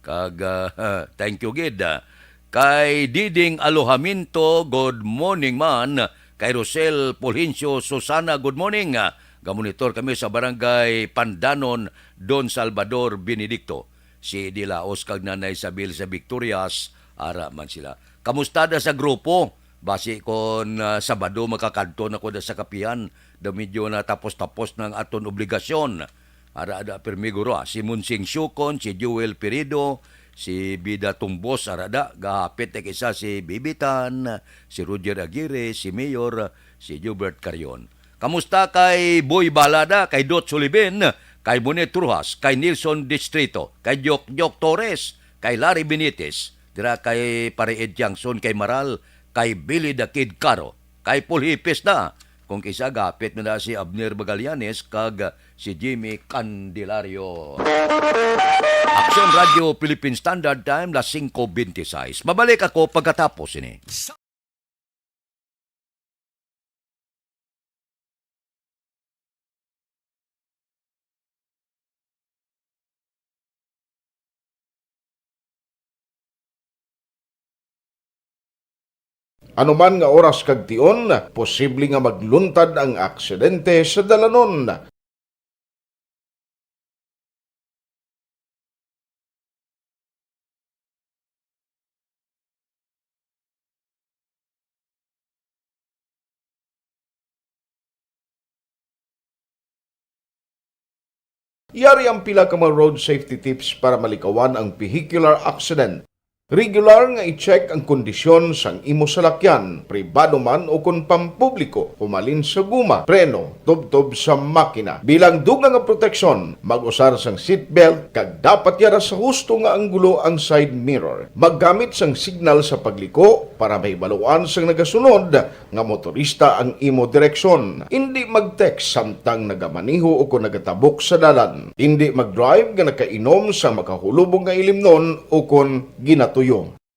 Kag, ah, thank you gid, ah. Kay Diding Alohaminto, good morning man. Kay Rosel Fulgencio Susana, good morning. Ah, gamonitor kami sa Barangay Pandanon, Don Salvador Benedicto. Si Dilaos kag Nanay Isabel sa Victorias, ara man sila. Kamusta da sa grupo? Basi kon, ah, Sabado makakadto na ko da sa kapihan, daw medyo natapos-tapos na ang aton obligasyon. Ara da pirmi guro, ah, si Monsing Siukon, si Joel Pirido, si Bida Tumbos, ara da, gahapit na kisa si Bibitan, si Roger Aguirre, si Mayor, si Jubert Carion. Kamusta kay Boy Balada, kay Dot Sulibin, kay Monet Rojas, kay Nelson Distrito, kay Jok Jok Torres, kay Larry Benitez, dira kay Pare Ed Tiangson, kay Maral, kay Billy the Kid Caro, kay Paul Hipes na. Kung kisa gapit na, na si Abner Magallanes kag si Jimmy Candelario. Action Radio Philippine Standard Time, las singko benti sais. Mabalik ako pagkatapos ini. Ano man nga oras kag tion, posible nga magluntad ang aksidente sa dalanon. Yari ang pila ka mga road safety tips para malikawan ang vehicular accident. Regular nga i-check ang kondisyon sang imo salakyan, pribado man o kon pampubliko, humalin sa guma, preno, tubtob sa makina. Bilang dugang nga proteksyon, mag-usar sang seatbelt kag dapat yara sa husto nga anggulo ang side mirror. Maggamit sang signal sa pagliko para mahibaluan sang nagasunod nga motorista ang imo direksyon. Indi mag-text samtang nagamaneho o kon nagatabok sa dalan. Indi mag-drive nga nakainom sa makahulubong nga ilimnon o kon ginatuyo.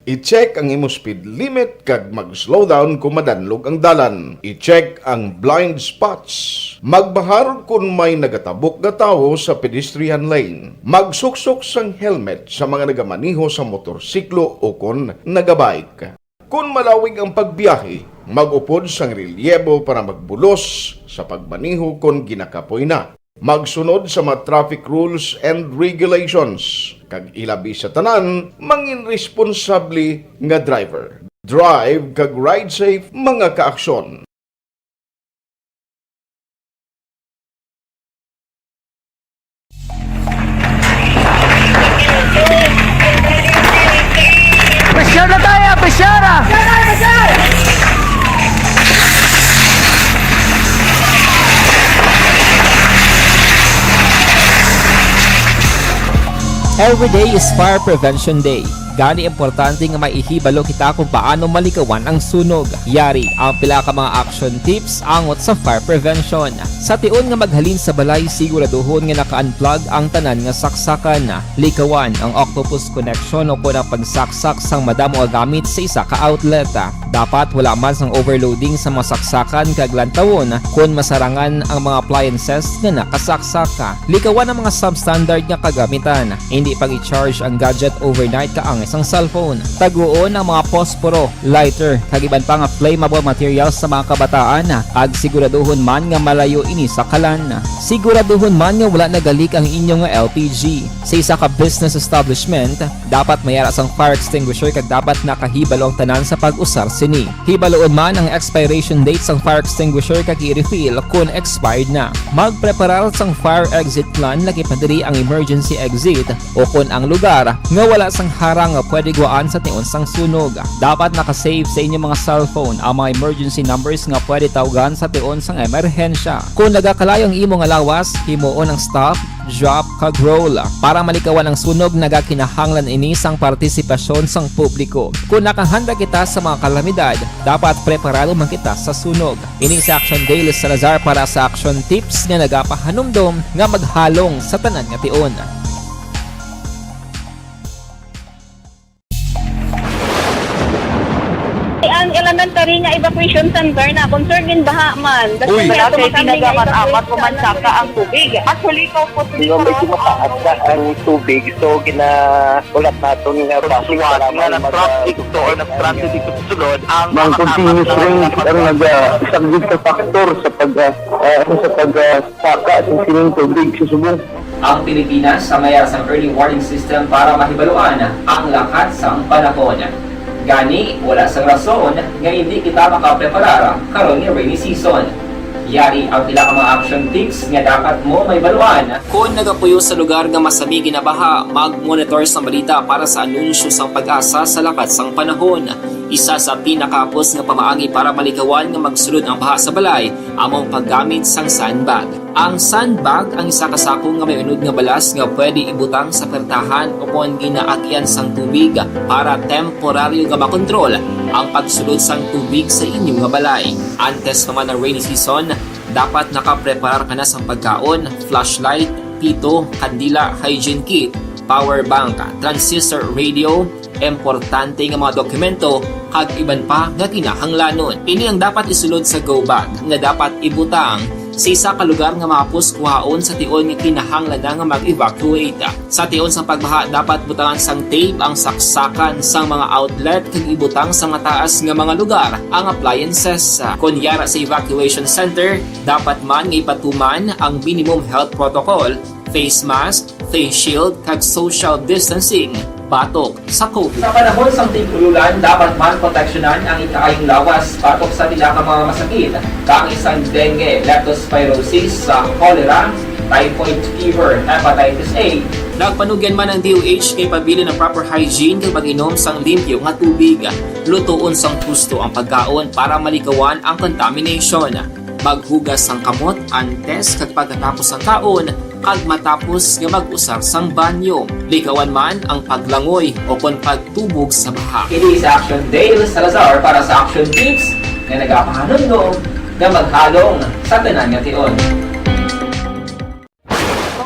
I-check ang imo speed limit kag mag-slow down kon madanlog ang dalan. I-check ang blind spots. Magbahar kon may nagatabok nga tawo sa pedestrian lane. Magsuksok sang helmet sa mga nagamaneho sa motorsiklo o kon nagabike. Kon malawig ang pagbiyahe, mag-upod sang relyebo para magbulos sa pagmaneho kon ginakapoy na. Magsunod sa mga traffic rules and regulations, kag ilabi sa tanan, mangin responsable nga driver. Drive kag ride safe, mga kaaksyon. Pressure na tayo, pressure ah! Every day is Fire Prevention Day. Gani, importante nga may ihibalo kita kung paano malikawan ang sunog. Yari ang pila ka mga action tips angot sa fire prevention. Sa tion nga maghalin sa balay, siguraduhon nga naka-unplug ang tanan nga saksakan. Likawan ang octopus connection o kon ang pagsaksak sang madamo nga gamit sa isa ka outlet. Dapat wala man sang overloading sa mga saksakan kag lantawon kon masarangan ang mga appliances nga nakasaksak. Likawan ang mga substandard nga kagamitan. Indi pag-i-charge ang gadget overnight kaangay sang cellphone. Taguon ang mga posporo, lighter, kag iban pa nga flammable materials sa mga kabataan, kag siguraduhon man nga malayo ini sa kalan. Siguraduhon man nga wala nagalik ang inyo nga L P G. Sa isa ka business establishment, dapat may ara sang fire extinguisher kag dapat nakahibalo ang tanan sa pag-usar sini. Hibaluon man ang expiration date sang fire extinguisher kag i-refill kon expired na. Magpreparar sang fire exit plan, lakip na diri ang emergency exit o kon ang lugar nga wala sang harang nga pwede guwaan sa tion sang sunog. Dapat naka-save sa inyo mga cellphone ang mga emergency numbers nga pwede tawgan sa tion sang emerhensya. Kon nagakalayo ang imo nga lawas, himuon ang stop, drop, kag roll. Para malikawan ang sunog, nagakinahanglan ini sang partisipasyon sang publiko. Kon nakahanda kita sa mga kalamidad, dapat preparado man kita sa sunog. Ini si Action Dale Salazar para sa Action Tips nga nagapahanumdom nga maghalong sa tanan nga tion. Ang elementary nga evacuation Mission Center na, concern din baha man. Uy. Wala kay tinaga man amat o mansaka ang tubig. Actually, ko po Yung medyo mataas na ang tubig, so ginahulat naton nga basi Suwat para nga mag- nag-traffic to or nag-transit dito sa sulod ang Mang mga continuous tapat na rain ang nagpapag- nagasaglit sa faktor sa pag, ah, ah, sa pag, ah, saka sa sining tubig sa subong. Ang Pilipinas sa mayara sang early warning system para mahibaluan ang lakat sang panahon. Gani, wala sang rason nga hindi kita makapreparar karon nga rainy season. Yari ang pila ka mga action tips nga dapat mo mahibaluan. Kon nagapuyo sa lugar nga masami ginabaha, mag-monitor sang balita para sa anunsyo sang PAGASA sa lakat sang panahon. Isa sa pinakahapos nga pamaagi para malikawan nga magsulod ang baha sa balay amo ang paggamit sang sandbag. Ang sandbag ang isa ka sako nga may unod nga balas nga pwede ibutang sa pertahan o kon ginaagian sang tubig para temporaryo nga makontrol ang pagsulod sang tubig sa inyo nga balay. Antes pa man ang rainy season, dapat nakapreparar ka na sang pagkaon, flashlight, pito, kandila, hygiene kit, power bank, transistor radio, importante nga mga dokumento, kag iban pa nga kinahanglanon. Ini ang dapat isulod sa go bag nga dapat ibutang sa isa ka lugar nga mahapos kuhaon sa tion nga kinahanglan na nga mag-evacuate. Sa tion sang pagbaha, dapat butangan sang tape ang saksakan sang mga outlet kag ibutang sa mataas nga mga lugar ang appliances. Kon yara sa evacuation center, dapat man nga ipatuman ang minimum health protocol, face mask, face shield, kag social distancing. Batok sa COVID. Sa panahon sang tig-ululan, dapat man proteksyonan ang ikaayong lawas batok sa pila ka mga masakit, kaangay sang dengue, leptospirosis, sa cholera, typhoid fever, hepatitis A. Nagpanugyan man ang D O H kay pabilin ang proper hygiene kag pag-inom sang limpyo nga tubig. Lutoon sang husto ang pagkaon para malikawan ang contamination. Maghugas sang kamot antes kag pagkatapos sang kaon, kag matapos nga mag-usar sang banyo. Likawan man ang paglangoy o kon pagtubog sa baha. Ini si Action Dale Salazar para sa Action Tips nga nagapahanumdom nga maghalong sa tanan nga tion.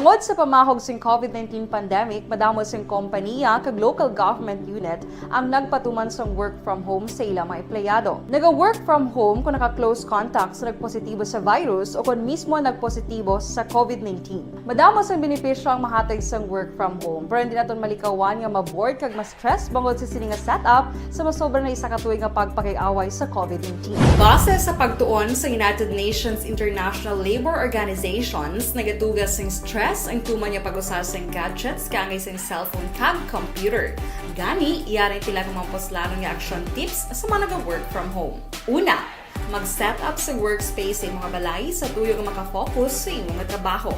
Tungod sa pamahog sing COVID nineteen pandemic, madamo sing kompaniya kag local government unit ang nagpatuman sang work from home sa ila mga empleyado. Naga-work from home kung naka-close contact sa nagpositibo sa virus o kon mismo nagpositibo sa COVID nineteen. Madamo sang benepisyo ang mahatag sang work from home, pero hindi naton malikawan nga ma-bored kag ma-stress bangod sa sini nga setup sa masobra na isa ka tuig nga pagpakig-away sa COVID nineteen. Base sa pagtuon sa United Nations International Labour Organizations, nagatuga sing stress ang tuman nga pag-usar sing gadgets kaangay sing cellphone kag computer. Gani, yari pila ka mga puslanon nga action tips sa mga naga-work from home. Una, mag-set up sa workspace sa imong balay sa tuyo nga maka-focus sa imong trabaho.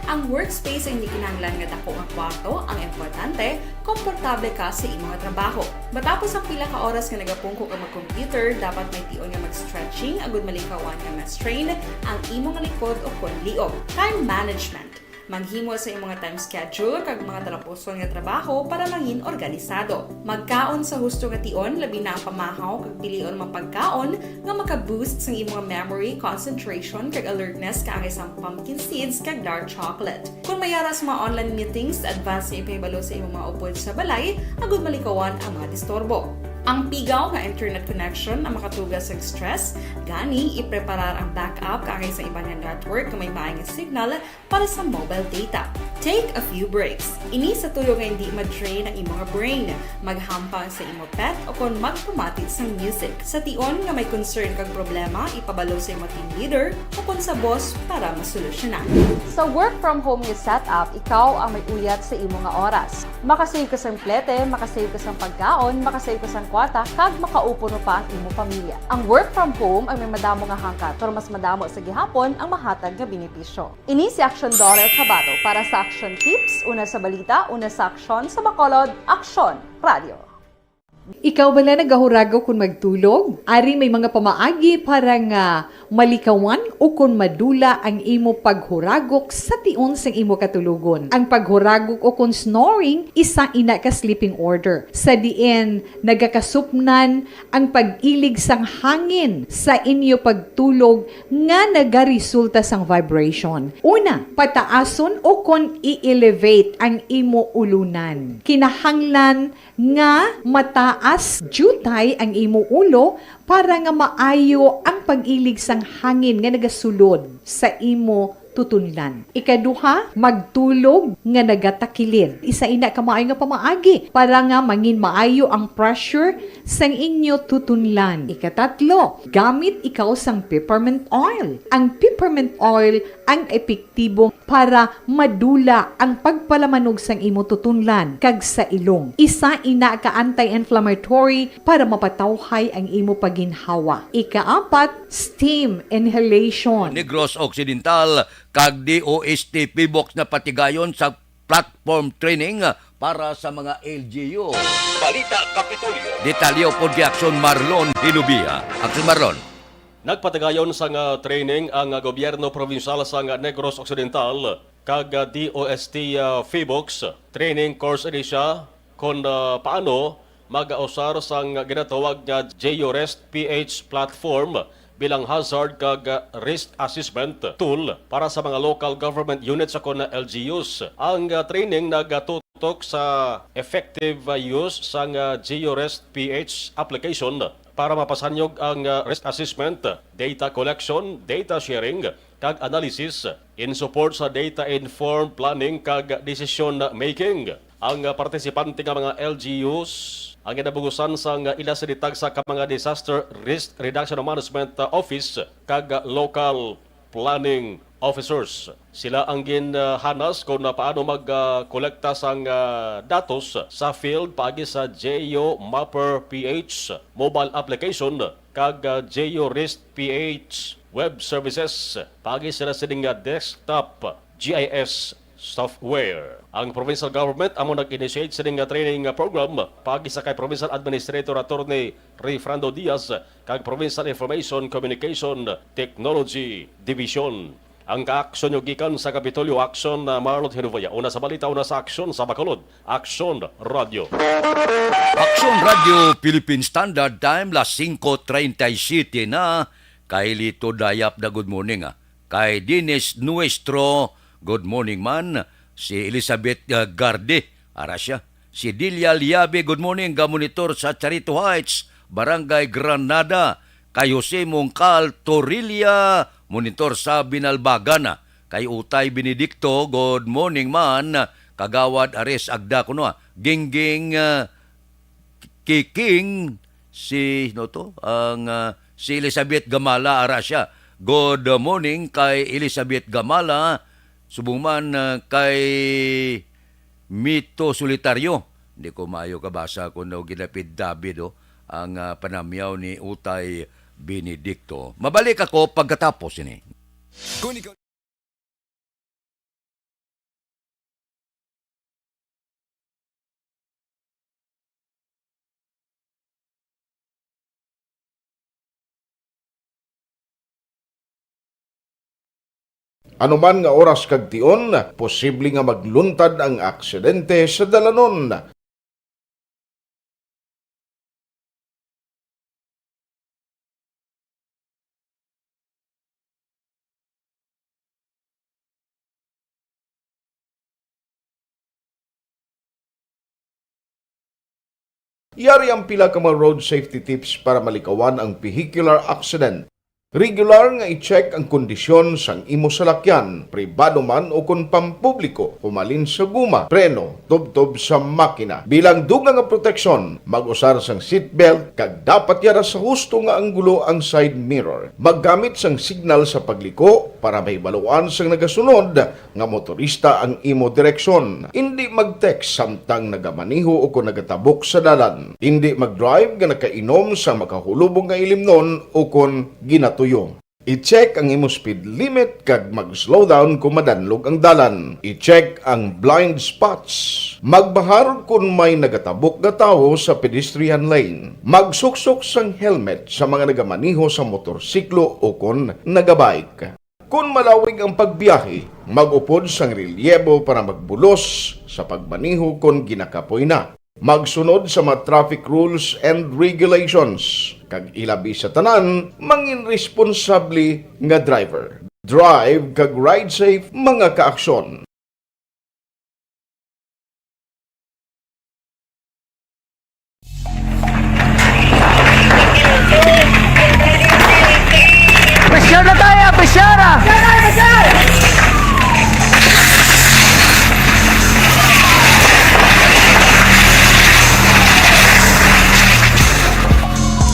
Ang workspace hindi kinahanglan nga dako nga kwarto, ang importante, komportable ka sa imong trabaho. Matapos ang pila ka oras nga nagapungko ka mag-computer, dapat may tion nga mag-stretching agud malikawan nga ma-strain ang imong likod o kon liog. Time management. Maghimo sa imong time schedule kag mga talapuson nga trabaho para mangin organisado. Magkaon sa husto nga tion, labi na ang pamahaw kag pilion mga pagkaon nga maka-boost sang imong memory, concentration, kag alertness kaangay sang pumpkin seeds kag dark chocolate. Kung may ara sa mga online meetings, advance nga ipahibalo sa imong mga upod sa balay agud malikawan ang mga disturbo. Ang pigaw nga internet connection ang makatuga sa stress, gani ipreparar ang backup kaangay sa iban nga network nga may maay nga signal para sa mobile data. Take a few breaks. Ini sa tuyo nga hindi ma-drain ang imong brain. Maghampang sa imo pet o kon magpamati sang music. Sa tion nga may concern kag problema, ipabalo sa imo team leader o kon sa boss para masolusyonan. Sa work from home nga setup, ikaw ang may uyat sa imo nga oras. Makasave ka sang plete, makasave ka sang pagkaon, makasave ka sang kwarta, kag makaupo pa ang imo pamilya. Ang work from home ang may madamo nga hangkat, pero mas madamo sa gihapon ang mahatag nga benepisyo. Ini si Action Daryl Cabato para sa Action Tips, una sa balita, una sa aksyon, sa Bacolod, Aksyon Radio. Ikaw bala nagahuragok kon magtulog? Ari may mga pamaagi para nga malikawan o kon madula ang imo paghuragok sa tion sang imo katulogon. Ang paghuragok o kon snoring, isa ina ka sleeping order, sa diin nagakasupnan ang pag-ilig sang hangin sa inyo pagtulog nga nagaresulta sang vibration. Una, pataason o kon i-elevate ang imo ulunan. Kinahanglan nga mata As jutay ang imo ulo para nga maayo ang pag-ilig sang hangin nga nagasulod sa imo tutunlan. Ikaduha, magtulog nga nagatakilid. Isa ina ka maayo nga pamaagi para nga mangin maayo ang pressure sang inyo tutunlan. Ikatatlo, gamit ikaw sang peppermint oil. Ang peppermint oil ang epektibo para madula ang pagpalamanog sang imo tutunlan kag sa ilong. Isa ina ka anti-inflammatory para mapatawhay ang imo pagginhawa. Ikaapat, steam inhalation. Negros Occidental kag D O S T PHIVOLCS na patigayon sa platform training para sa mga L G U. Balita Kapitolyo. Detalye upod kay Aksyon Marlon Hilubia. Aksyon Marlon. Nagpatigayon sang, ah, training ang, ah, gobyerno probinsyal sang, ah, Negros Occidental kag, ah, D O S T, ah, PHIVOLCS. Training course ini sia kon, ah, paano mag-usar sang ginatawag nga GeoRest P H platform bilang hazard kag, ah, risk assessment tool para sa mga local government units o kon L G Us. Ang, ah, training nagatutok sa effective, ah, use sang, ah, GeoRest P H application para mapasanyog ang, ah, risk assessment, data collection, data sharing, kag analysis in support sa data-informed planning kag decision making. Ang, ah, partisipante nga mga L G Us ang ginabugusan sang, ah, ila sini tagsa ka mga disaster risk reduction management, ah, office kag, ah, local planning officers. Sila ang ginhanas kon paano mag, ah, kolekta sang, ah, datos sa field paagi sa GeoMapper P H mobile application kag, ah, GeoRest P H web services paagi sila sining, ah, desktop G I S software. Ang provincial government amo nag-initiate sining nga training nga program paagi sa kay Provincial Administrator Attorney Rayfrando Diaz kag Provincial Information Communication Technology Division. Ang kaaksyon nyo gikan sa Kapitolyo Aksyon, ah, Marlon Hinubaya. Una sa balita, una sa aksyon sa Bacolod. Aksyon Radio. Aksyon Radio Philippine Standard Time, las singko treinta y siete na. Kay Lito Dayap na, good morning, ah. Kay Dennis Nuestro, good morning man. Si Elizabeth, ah, Garde, ara siya. Si Delia Liabe, good morning, gamonitor sa Charito Heights, Barangay Granada. Kay Jose Mongcal Torilla, monitor sa Binalbagan. Kay Utay Benedicto, good morning man. Kagawad Ares Agda kuno, ah. Gingging, ah, Kiking, si, no to, ang, ah, si Elizabeth Gamala, ara siya. Good morning kay Elizabeth Gamala. Subong man, ah, kay Mito Solitario. Hindi ko maayo kabasa kung no ginapid David, oh, ang, ah, panamyaw ni Utay Benedicto. Mabalik ako pagkatapos ini. Kung ikaw Ano man nga oras kag tion, posible nga magluntad ang aksidente sa dalanon. Yari ang pila ka mga road safety tips para malikawan ang vehicular accident. Regular nga i-check ang kondisyon sang imo salakyan, pribado man o kon pampubliko, humalin sa guma, preno, tubtob sa makina. Bilang dugang nga proteksyon, mag-usar sang seatbelt kag dapat yara sa husto nga anggulo ang side mirror. Maggamit sang signal sa pagliko para mahibaluan sang nagasunod nga motorista ang imo direksyon. Indi mag-text samtang nagamaneho o kon nagatabok sa dalan. Indi mag-drive nga nakainom sang makahulubong nga ilimnon o kon ginatuyo. I-check ang imo speed limit kag mag-slow down kon madanlog ang dalan. I-check ang blind spots. Magbahar kon may nagatabok nga tawo sa pedestrian lane. Magsuksok sang helmet sa mga nagamaneho sa motorsiklo o kon nagabike. Kon malawig ang pagbiyahe, mag-upod sang relyebo para magbulos sa pagmaneho kon ginakapoy na. Magsunod sa mga traffic rules and regulations, kag ilabi sa tanan, mangin responsable nga driver. Drive kag ride safe, mga kaaksyon. Nataya Bishara!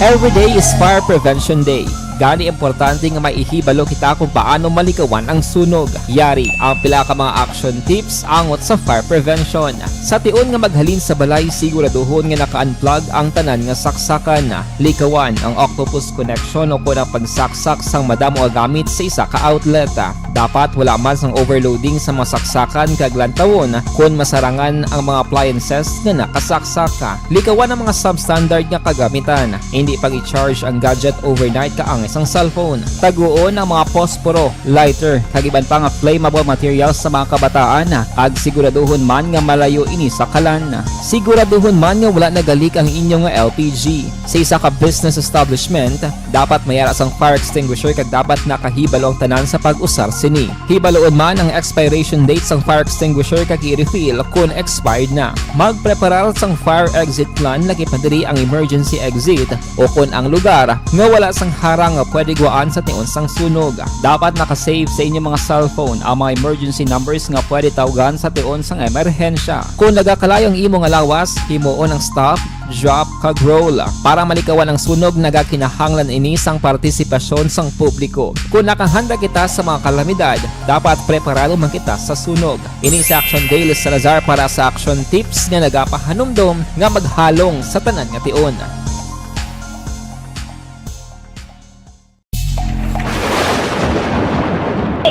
Every day is Fire Prevention Day. Gani, importante nga maihibalo kita kung paano malikawan ang sunog. Yari ang pila ka mga action tips angot sa fire prevention. Sa tion nga maghalin sa balay, siguraduhon nga naka-unplug ang tanan nga saksakan. Likawan ang octopus connection o kon ang pagsaksak sang madamo nga gamit sa isa ka outlet. Dapat wala man sang overloading sa mga saksakan kag lantawon kon masarangan ang mga appliances nga nakasaksak. Likawan ang mga substandard nga kagamitan. Hindi pag-i-charge ang gadget overnight kaangay sang cellphone. Taguon ang mga posporo, lighter, kag iban pa nga flammable materials sa mga kabataan, kag siguraduhon man nga malayo ini sa kalan. Siguraduhon man nga wala nagalik ang inyo nga L P G. Sa isa ka business establishment, dapat may ara sang fire extinguisher kag dapat nakahibalo ang tanan sa pag-usar sini. Hibaluon man ang expiration date sang fire extinguisher kag i-refill kon expired na. Magpreparar sang fire exit plan, lakip na diri ang emergency exit, o kon ang lugar nga wala sang harang nga pwede guwaan sa tion sang sunog. Dapat naka-save sa inyo mga cellphone ang mga emergency numbers nga pwede tawgan sa tion sang emerhensya. Kon nagakalayo ang imo nga lawas, himuon ang stop, drop, kag roll. Para malikawan ang sunog, nagakinahanglan ini sang partisipasyon sang publiko. Kon nakahanda kita sa mga kalamidad, dapat preparado man kita sa sunog. Ini si Action Dale Salazar para sa Action Tips nga nagapahanumdom nga maghalong sa tanan nga tion.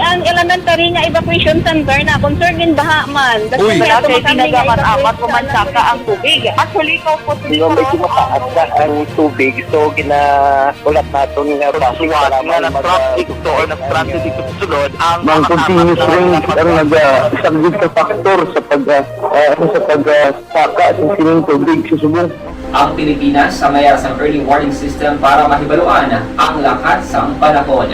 Ang elementary nga evacuation center na concerned din baha man. Uy. Wala kay tinaga man amat ko man saka ang tubig. Actually, ko po. Di ba may tumataas na ang tubig? So, ginahulat naton nga traffic. Suwat nga nag-traffic to or nag-transit dito sa sulod ang mga continuous rain ang nag-, ah, isang good factor sa pag, ah, ah, sa pag, ah, saka sa sining tubig sa subong. Ang Pilipinas sa mayar sang early warning system para mahibaluan ang lakat sang panahon.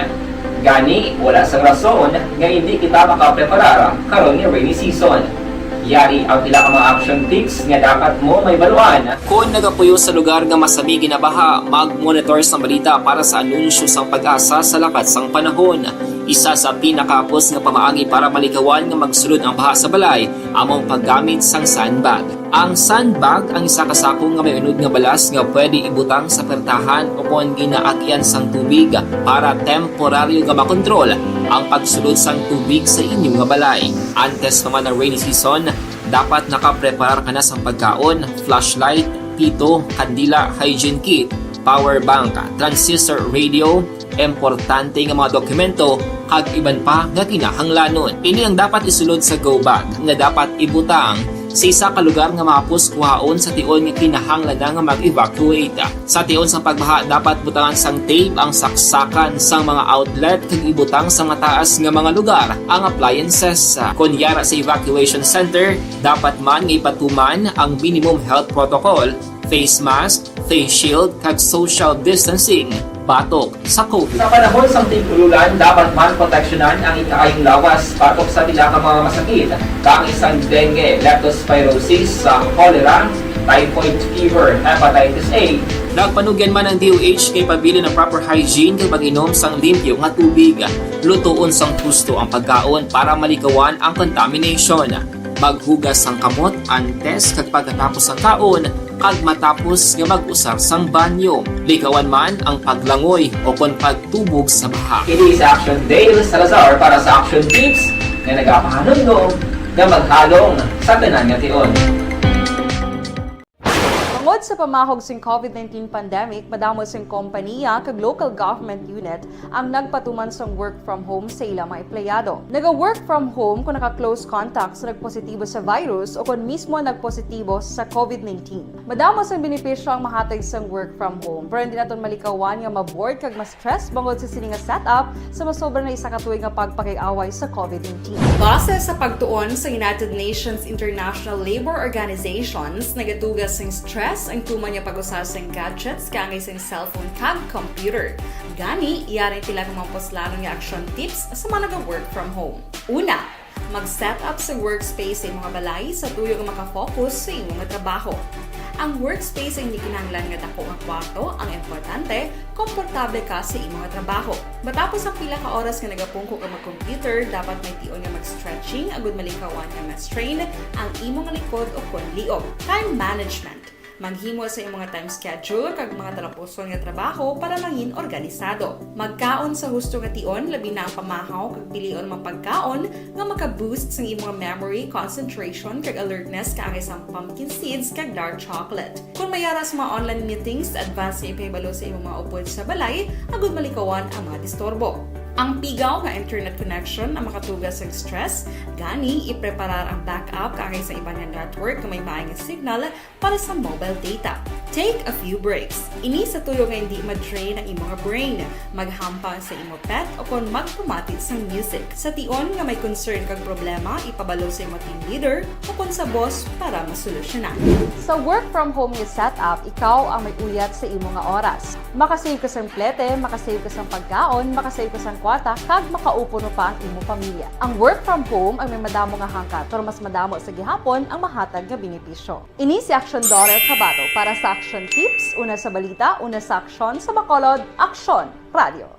Gani, wala sang rason nga hindi kita makapreparar karon nga rainy season. Yari ang pila ka mga action tips nga dapat mo mahibaluan. Kon nagapuyo sa lugar nga masami ginabaha, mag-monitor sang balita para sa anunsyo sang PAGASA sa lakat sang panahon. Isa sa pinakahapos nga pamaagi para malikawan nga magsulod ang baha sa balay amo ang paggamit sang sandbag. Ang sandbag ang isa ka sako nga may unod nga balas nga pwede ibutang sa pertahan o kon ginaagian sang tubig para temporaryo nga makontrol ang pagsulod sang tubig sa inyo nga balay. Antes pa man ang rainy season, dapat nakapreparar ka na sang pagkaon, flashlight, pito, kandila, hygiene kit, power bank, transistor radio, importante nga mga dokumento, kag iban pa nga kinahanglanon. Ini ang dapat isulod sa go bag nga dapat ibutang sa isa ka lugar nga mahapos kuhaon sa tion nga kinahanglan na nga mag-evacuate. Sa tion sang pagbaha, dapat butangan sang tape ang saksakan sang mga outlet kag ibutang sa mataas nga mga lugar ang appliances. Kon yara sa evacuation center, dapat man nga ipatuman ang minimum health protocol, face mask, face shield, kag social distancing batok sa COVID. Sa panahon sang tig-ululan, dapat man proteksyonan ang ikaayong lawas batok sa pila ka mga masakit, kaangay sang dengue, leptospirosis, sa cholera, typhoid fever, hepatitis A. Nagpanugyan man ang D O H kay pabilin ang proper hygiene kag pag-inom sang limpyo nga tubig. Lutoon sang husto ang pagkaon para malikawan ang contamination. Maghugas sang kamot antes kag pagkatapos sang kaon, kag matapos nga mag-usar sang banyo. Likawan man ang paglangoy o kon pagtubog sa baha. Kini si Action Dale Salazar para sa Action Tips nga nagapahanumdom nga maghalong sa tanan nga tion. Tungod sa pamahog sing COVID nineteen pandemic, madamo sing kompaniya kag local government unit ang nagpatuman sang work from home sa ila mga empleyado. Naga-work from home kung naka-close contact sa nagpositibo sa virus o kon mismo nagpositibo sa COVID nineteen. Madamo sang benepisyo ang mahatag sang work from home, pero hindi naton malikawan nga ma-bored kag ma-stress bangod sa sini nga setup sa masobra na isa ka tuig nga pagpakig-away sa COVID nineteen. Base sa pagtuon sa United Nations International Labour Organizations, nagaduga sing stress ang tuman nga pag-usa sing gadgets kaangay sing cellphone kag computer. Gani, yari ang pila ka mga puslanon nga action tips sa mga naga-work from home. Una, mag-set up sa workspace sa imong balay sa tuyo nga makafocus sa imong trabaho. Ang workspace ay hindi kinahanglan nga dako nga kwarto, ang importante, komportable ka sa imo nga trabaho. Matapos ang pila ka oras nga nagapungko ka mag-computer, dapat may tion nga mag-stretching agud malikawan nga ma-strain ang imo nga likod ukon liog. Time management. Maghimo sa imo nga time schedule kag mga talapuson nga trabaho para mangin organisado. Magkaon sa husto nga tion, labi na ang pamahaw kag pilion mga pagkaon nga maka-boost sang imo nga memory, concentration, kag alertness, kaangay sang pumpkin seeds kag dark chocolate. Kon may ara sa mga online meetings, advance nga ipahibalo sa imo mga upod sa balay agud malikawan ang mga disturbo. Ang pigaw nga internet connection ang makatuga sang stress, gani ipreparar ang backup kaangay sa iban nga network nga may maay nga signal para sa mobile data. Take a few breaks. Ini sa tuyo nga hindi ma-drain ang imo nga brain. Maghampang sa imo pet o kon magpamati sang music. Sa tion nga may concern kag problema, ipabalo sa imo team leader o kon sa boss para masolusyonan. Sa work from home nga setup, ikaw ang may uyat sa imo nga oras. Makasave ka sang plete, makasave ka sang pagkaon, makasave ka sang kwarta, kag makaupod pa ang imo pamilya. Ang work from home ang may madamo nga hangkat, pero mas madamo sa gihapon ang mahatag nga benepisyo. Ini si Aksyon Doral Cabato para sa Aksyon Tips, una sa balita, una sa aksyon, sa Bacolod, Aksyon Radio.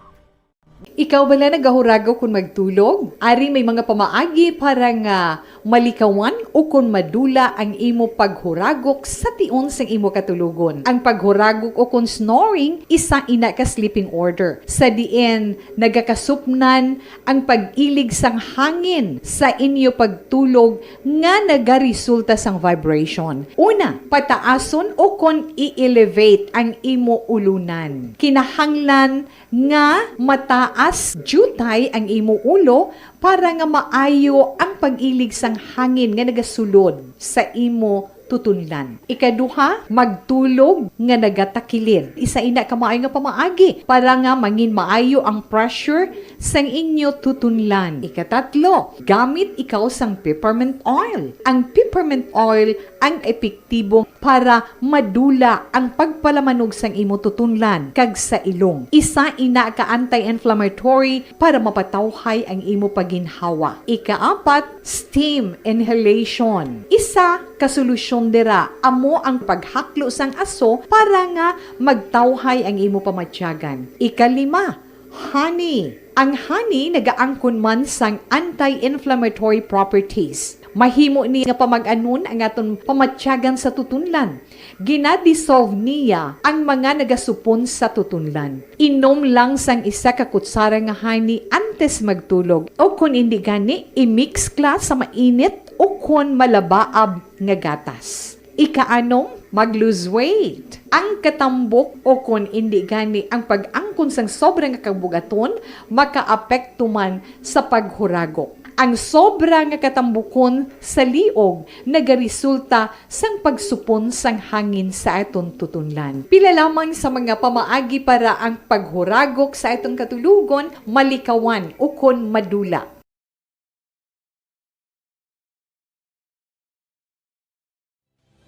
Ikaw bala nagahuragok kon magtulog? Ari may mga pamaagi para nga malikawan ukon madula ang imo paghuragok sa tion sang imo katulogon. Ang paghuragok ukon snoring, isa ina ka sleeping order, sa diin nagakasupnan ang pag-ilig sang hangin sa inyo pagtulog nga nagaresulta sang vibration. Una, pataason ukon i-elevate ang imo ulunan. Kinahanglan nga mataas diutay ang imo ulo para nga maayo ang pag-ilig sang hangin nga nagasulod sa imo tutunlan. Ikaduha, magtulog nga nagatakilid. Isa ina ka maayo nga pamaagi para nga mangin maayo ang pressure sang inyo tutunlan. Ikatatlo, gamit ikaw sang peppermint oil. Ang peppermint oil ang epektibo para madula ang pagpalamanog sang imo tutunlan kag sa ilong. Isa ina ka anti-inflammatory para mapatawhay ang imo pagginhawa. Ikaapat, steam inhalation. Isa ka solusyon dira amo ang paghaklo sang aso para nga magtawhay ang imo pamatyagan. Ikalima, honey. Ang honey nagaangkon man sang anti-inflammatory properties. Mahimo ni nga pamag-anon ang aton pamatyagan sa tutunlan. Gina-dissolve niya ang mga nagasupon sa tutunlan. Inom lang sang isa ka kutsara nga honey antes magtulog, o kon indi gani, i-mix kla sa mainit o kon malabaab nga gatas. Ikaanom, mag-lose weight. Ang katambok o kon indi gani ang pag-angkon sang sobra nga kabugaton makaapekto man sa paghuragok. Ang sobra nga katambukon sa liog nagaresulta sang pagsupon sang hangin sa aton tutunlan. Pila lamang sa mga pamaagi para ang paghuragok sa aton katulogon malikawan ukon madula.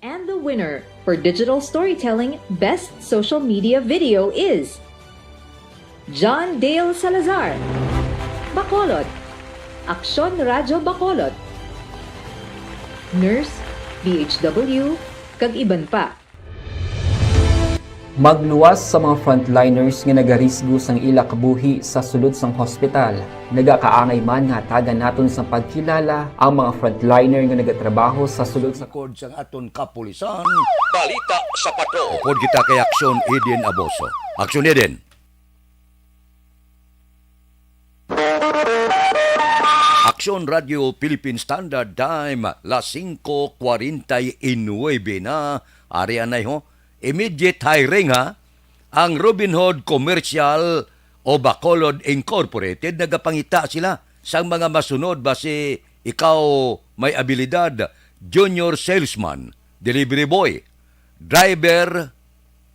And the winner for digital storytelling best social media video is John Dale Salazar, Bacolod, Aksyon Radyo Bacolod, Nurse, D H W, kag iban pa. Magluwas sa mga frontliners nga nagarisgo sang ila kabuhi sa sulod sang hospital. Nagakaangay man nga hatagan naton sang pagkilala ang mga frontliner nga nagatrabaho sa sulod sa Likod sang aton kapulisan. Balita sa Patrol. Upod kita kay Aksyon Eden Aboso. Aksyon Eden. Aksyon Radio Philippine Standard Time, las singko kwarenta y nuebe na. Ari anay ho, immediate hiring ha. Ang Robinhood Commercial o Bacolod Incorporated nagapangita sila sang mga masunod basi ikaw may abilidad, junior salesman, delivery boy, driver,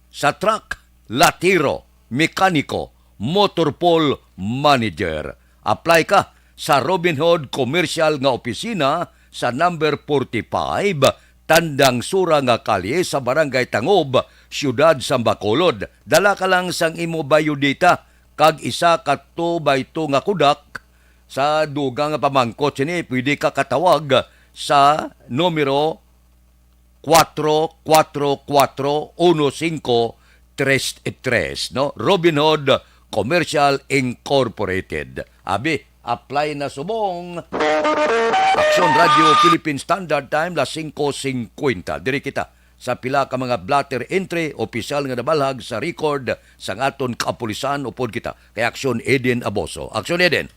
sa truck, latiro, mekaniko, motor pool manager. Apply ka sa Robinhood Commercial nga opisina sa number forty-five, Tandang Sura nga kalye sa Barangay Tangob, Siyudad sang Bacolod. Dala ka lang sang imo biodata kag isa ka two by two nga kodak. Sa dugang nga pamangkot sini, pwede ka katawag sa numero kuwatro kuwatro kuwatro uno singko tres tres, no? Robinhood Commercial Incorporated. Abi, apply na subong. Action Radio Philippine Standard Time, las singko singkwenta. Diri kita sa pila ka mga blotter entry, opisyal nga nabalhag sa record sang aton kapulisan, upod kita kay Action Eden Aboso. Action Eden.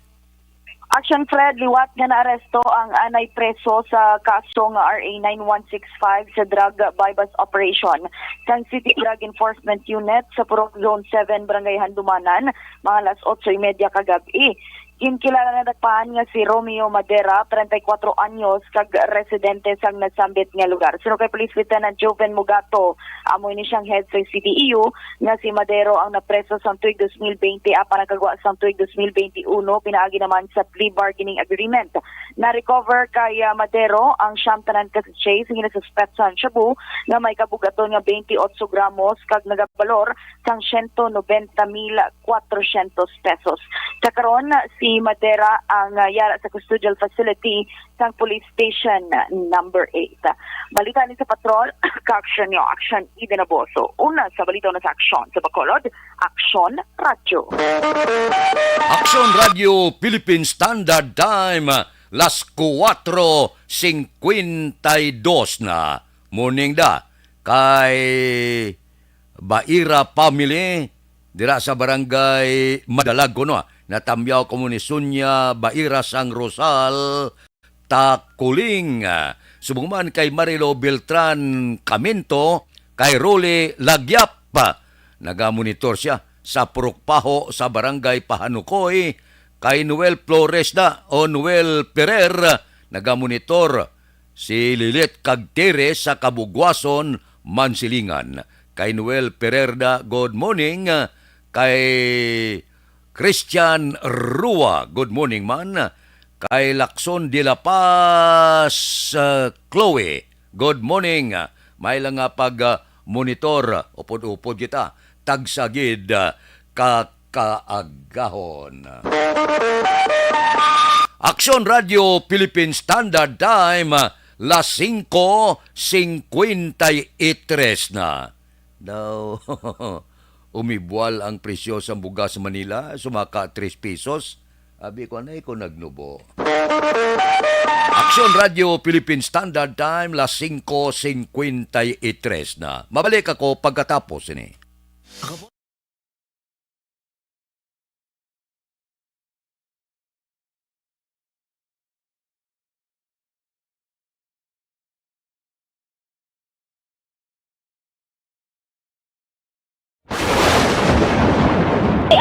Action Fred, liwat nga naaresto ang anay preso sa kaso nga R A nine one six five sa drug buy-bust operation sang City Drug Enforcement Unit sa Purok Zone seven, Barangay Handumanan, mga alas otso y media kagab-i. Ginkilala na dakpan nga si Romeo Madera, treinta y cuatro anyos, kag residente sang nasambit nga lugar. Suno kay Police Lieutenant Joven Mugato, amo ini siyang head sa C D E U, nga si Madero ang napreso sang tuig dos mil bente apan nagkagwa sang tuig dos mil bente uno pinaagi naman sa plea bargaining agreement. Na-recover kay, ah, Madero ang siyam tanan ka sachet sa ginasuspetsahan shabu nga may kabug-aton nga bente otso gramos kag nagabalor sang siyento nobenta mil kwatrosyentos pesos. Sa karon, si Madera ang, ah, yara sa custodial facility sang Police Station Number eight. Balita ni sa Patrol, kaaksyon niyo, Action Eden Aboso. Una sa balita, una sa aksyon sa Bacolod, Aksyon Radyo. Action Radio Philippine Standard Time, las kuwatro singkwenta y dos na. Morning da kay Baira family dira sa barangay Madalag, kuno, ah. Natamyaw kamo ni Sonia Baira sang Rosal, Takuling. Subong man kay Marilo Beltran Caminto, kay Rolly Lagyap. Nagamonitor siya sa Purok Paho sa Barangay Pahanukoy, kay Noel Flores da o Noel Ferrer, nagamonitor si Lilet kag Tere sa Kabugwason, Mansilingan. Kay Noel Ferrer da, good morning. Kay Christian Rua, good morning man. Kay Lacson de la Paz, uh, Chloe, good morning. May lang nga pag, uh, monitor, upod-upod kita. Tagsa gid, uh, ka kaagahon. Aksyon Radio Philippine Standard Time, las singko singkwenta y tres na. Daw, umibwal ang presyo sang bugas sa Manila, sumaka tres pesos. Abi ko, anay ko nagnubo. Aksyon Radio Philippine Standard Time, las singko singkwenta y tres na. Mabalik ako pagkatapos ini.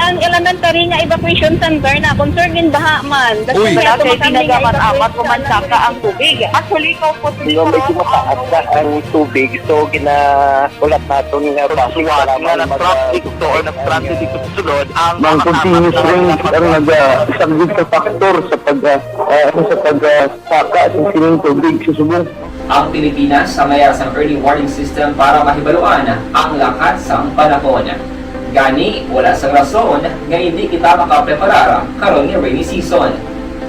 Ang elementary nga evacuation center na concern gid baha man. Uy. Wala kay ginagamat-amat, human saka ang tubig. Actually, ko po. Di ba, medyo mataas na ang tubig, so gina-, ulat naton nga base sa lamang nga mag-, nag-transit to or nag-transit dito sa sulod ang mga continuous rain ang nag-, ah, isang good factor sa pag, ah, ah, sa pag, ah, saka sa sining tubig sa subong. Ang Pilipinas, sa mayar sang early warning system para mahibaluan ang lakat sang panahon. Gani, wala sang rason nga hindi kita makapreparar karon nga rainy season.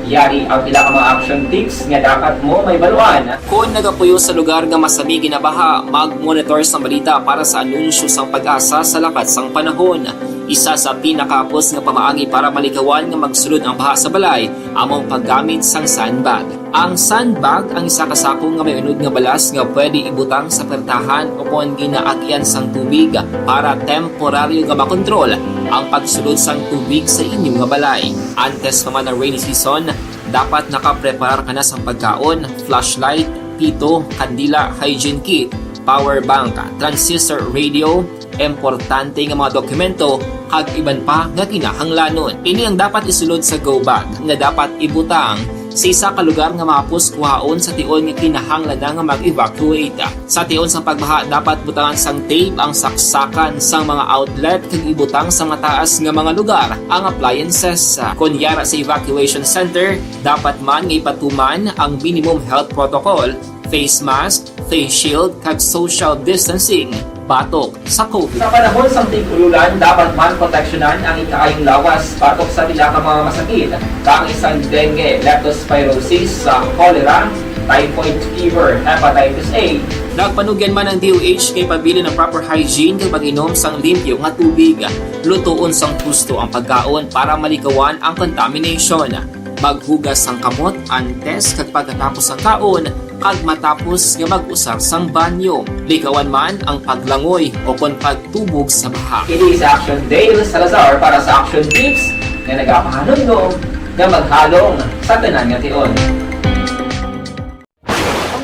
Yari ang pila ka mga action tips nga dapat mo mahibaluan. Kon nagapuyo sa lugar nga masami ginabaha, mag-monitor sang balita para sa anunsyo sang PAGASA sa lakat sang panahon. Isa sa pinakahapos nga pamaagi para malikawan nga magsulod ang baha sa balay amo ang paggamit sang sandbag. Ang sandbag ang isa ka sako nga may unod nga balas nga pwede ibutang sa pertahan o kon ginaagian sang tubig para temporaryo nga makontrol ang pagsulod sang tubig sa inyo nga balay. Antes pa man ang rainy season, dapat nakapreparar ka na sang pagkaon, flashlight, pito, kandila, hygiene kit, power bank, transistor radio, importante nga mga dokumento, kag iban pa nga kinahanglanon. Ini ang dapat isulod sa go bag nga dapat ibutang sa isa ka lugar nga mahapos kuhaon sa tion nga kinahanglan na nga mag-evacuate. Sa tion sang pagbaha, dapat butangan sang tape ang saksakan sang mga outlet kag ibutang sa mataas nga mga lugar ang appliances. Kon yara sa evacuation center, dapat man nga ipatuman ang minimum health protocol, face mask, face shield, kag social distancing batok sa COVID. Sa panahon sang tig-ululan, dapat man proteksyonan ang ikaayong lawas batok sa pila ka mga masakit, kaangay sang dengue, leptospirosis, sa cholera, typhoid fever, hepatitis A. Nagpanugyan man ang D O H kay pabilin ang proper hygiene kag pag-inom sang limpyo nga tubig. Lutoon sang husto ang pagkaon para malikawan ang contamination. Maghugas sang kamot antes kag pagkatapos sang kaon kag matapos nga mag-usar sang banyo. Likawan man ang paglangoy o kon pagtubog sa baha. Ini si Action Dale Salazar para sa Action Tips nga nagapahanumdom nga maghalong sa tanan nga tion.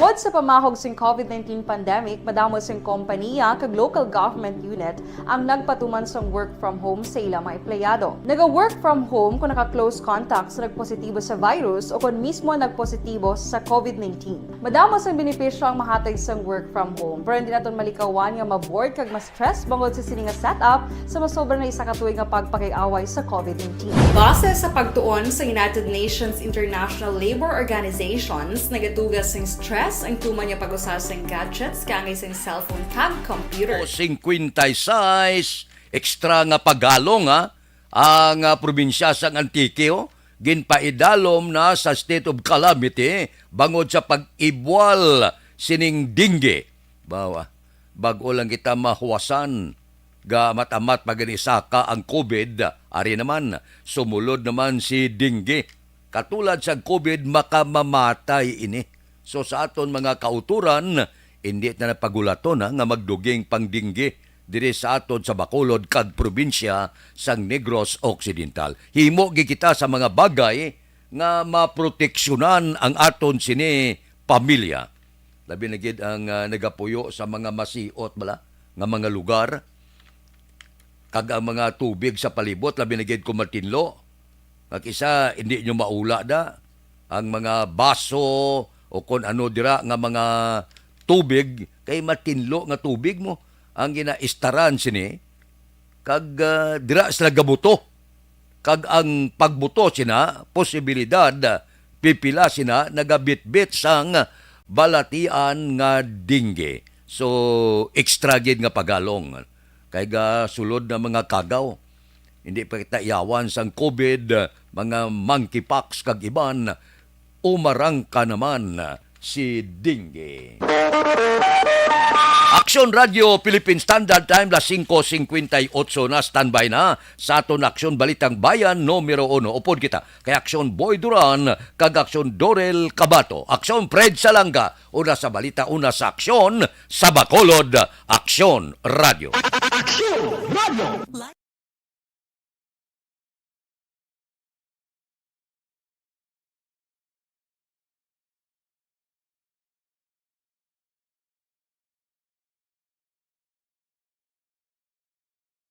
Tungod sa pamahog sing COVID nineteen pandemic, madamo sing kompaniya kag local government unit ang nagpatuman sang work from home sa ila mga empleyado. Naga-work from home kung naka-close contact sa nagpositibo sa virus o kon mismo nagpositibo sa COVID nineteen. Madamo sang benepisyo ang mahatag sang work from home, pero hindi naton malikawan nga ma-bored kag ma-stress bangod sa sini nga setup sa masobra na isa ka tuig nga pagpakig-away sa COVID nineteen. Base sa pagtuon sa United Nations International Labour Organizations, nagaduga sing stress ang tuman nga pag-usa sing gadgets kaangay sing cellphone kag computer. O singkwenta y sais, extra nga pagalong, ha, ang ah, probinsya sang Antique, oh, ginpaidalom na sa state of calamity bangod sa pag-ibwal sining dengue. Bawa, bag-o lang kita mahuwasan, gaamat-amat pa gani saka ang COVID, ari naman, sumulod naman si dengue. Katulad sa COVID, makamamatay ini. So sa aton mga kauturan, hindi na napagulaton, ha, nga magduging pang dengue diri sa aton sa Bacolod kag probinsya sang Negros Occidental. Himo gid kita sa mga bagay nga maproteksyonan ang aton sini pamilya. Labi na gid ang ah, nagapuyo sa mga masiot bala nga mga lugar, kag ang mga tubig sa palibot, labi na gid kung matinlo. Nga kisa hindi nyo maula da ang mga baso o kon ano dira nga mga tubig, kay matinlo nga tubig mo ang ginaistaran sini, kag ah, dira sila gabuto, kag ang pagbuto sina posibilidad pipila sina nagabitbit sang balatian nga dengue. So extra gid nga pagalong kay gasulod na mga kagaw. Hindi pa kita iyawan sang COVID, mga monkeypox kag iban, umarangka naman si dengue. Aksyon Radio Philippine Standard Time, las singko singkwenta y otso na, standby na sa aton Aksyon Balitang Bayan numero uno. Upod kita kay Aksyon Boy Duran kag Aksyon Dorel Cabato. Aksyon Fred Salanga, una sa balita, una sa aksyon, sa Bacolod, Aksyon Radio. Aksyon Radio.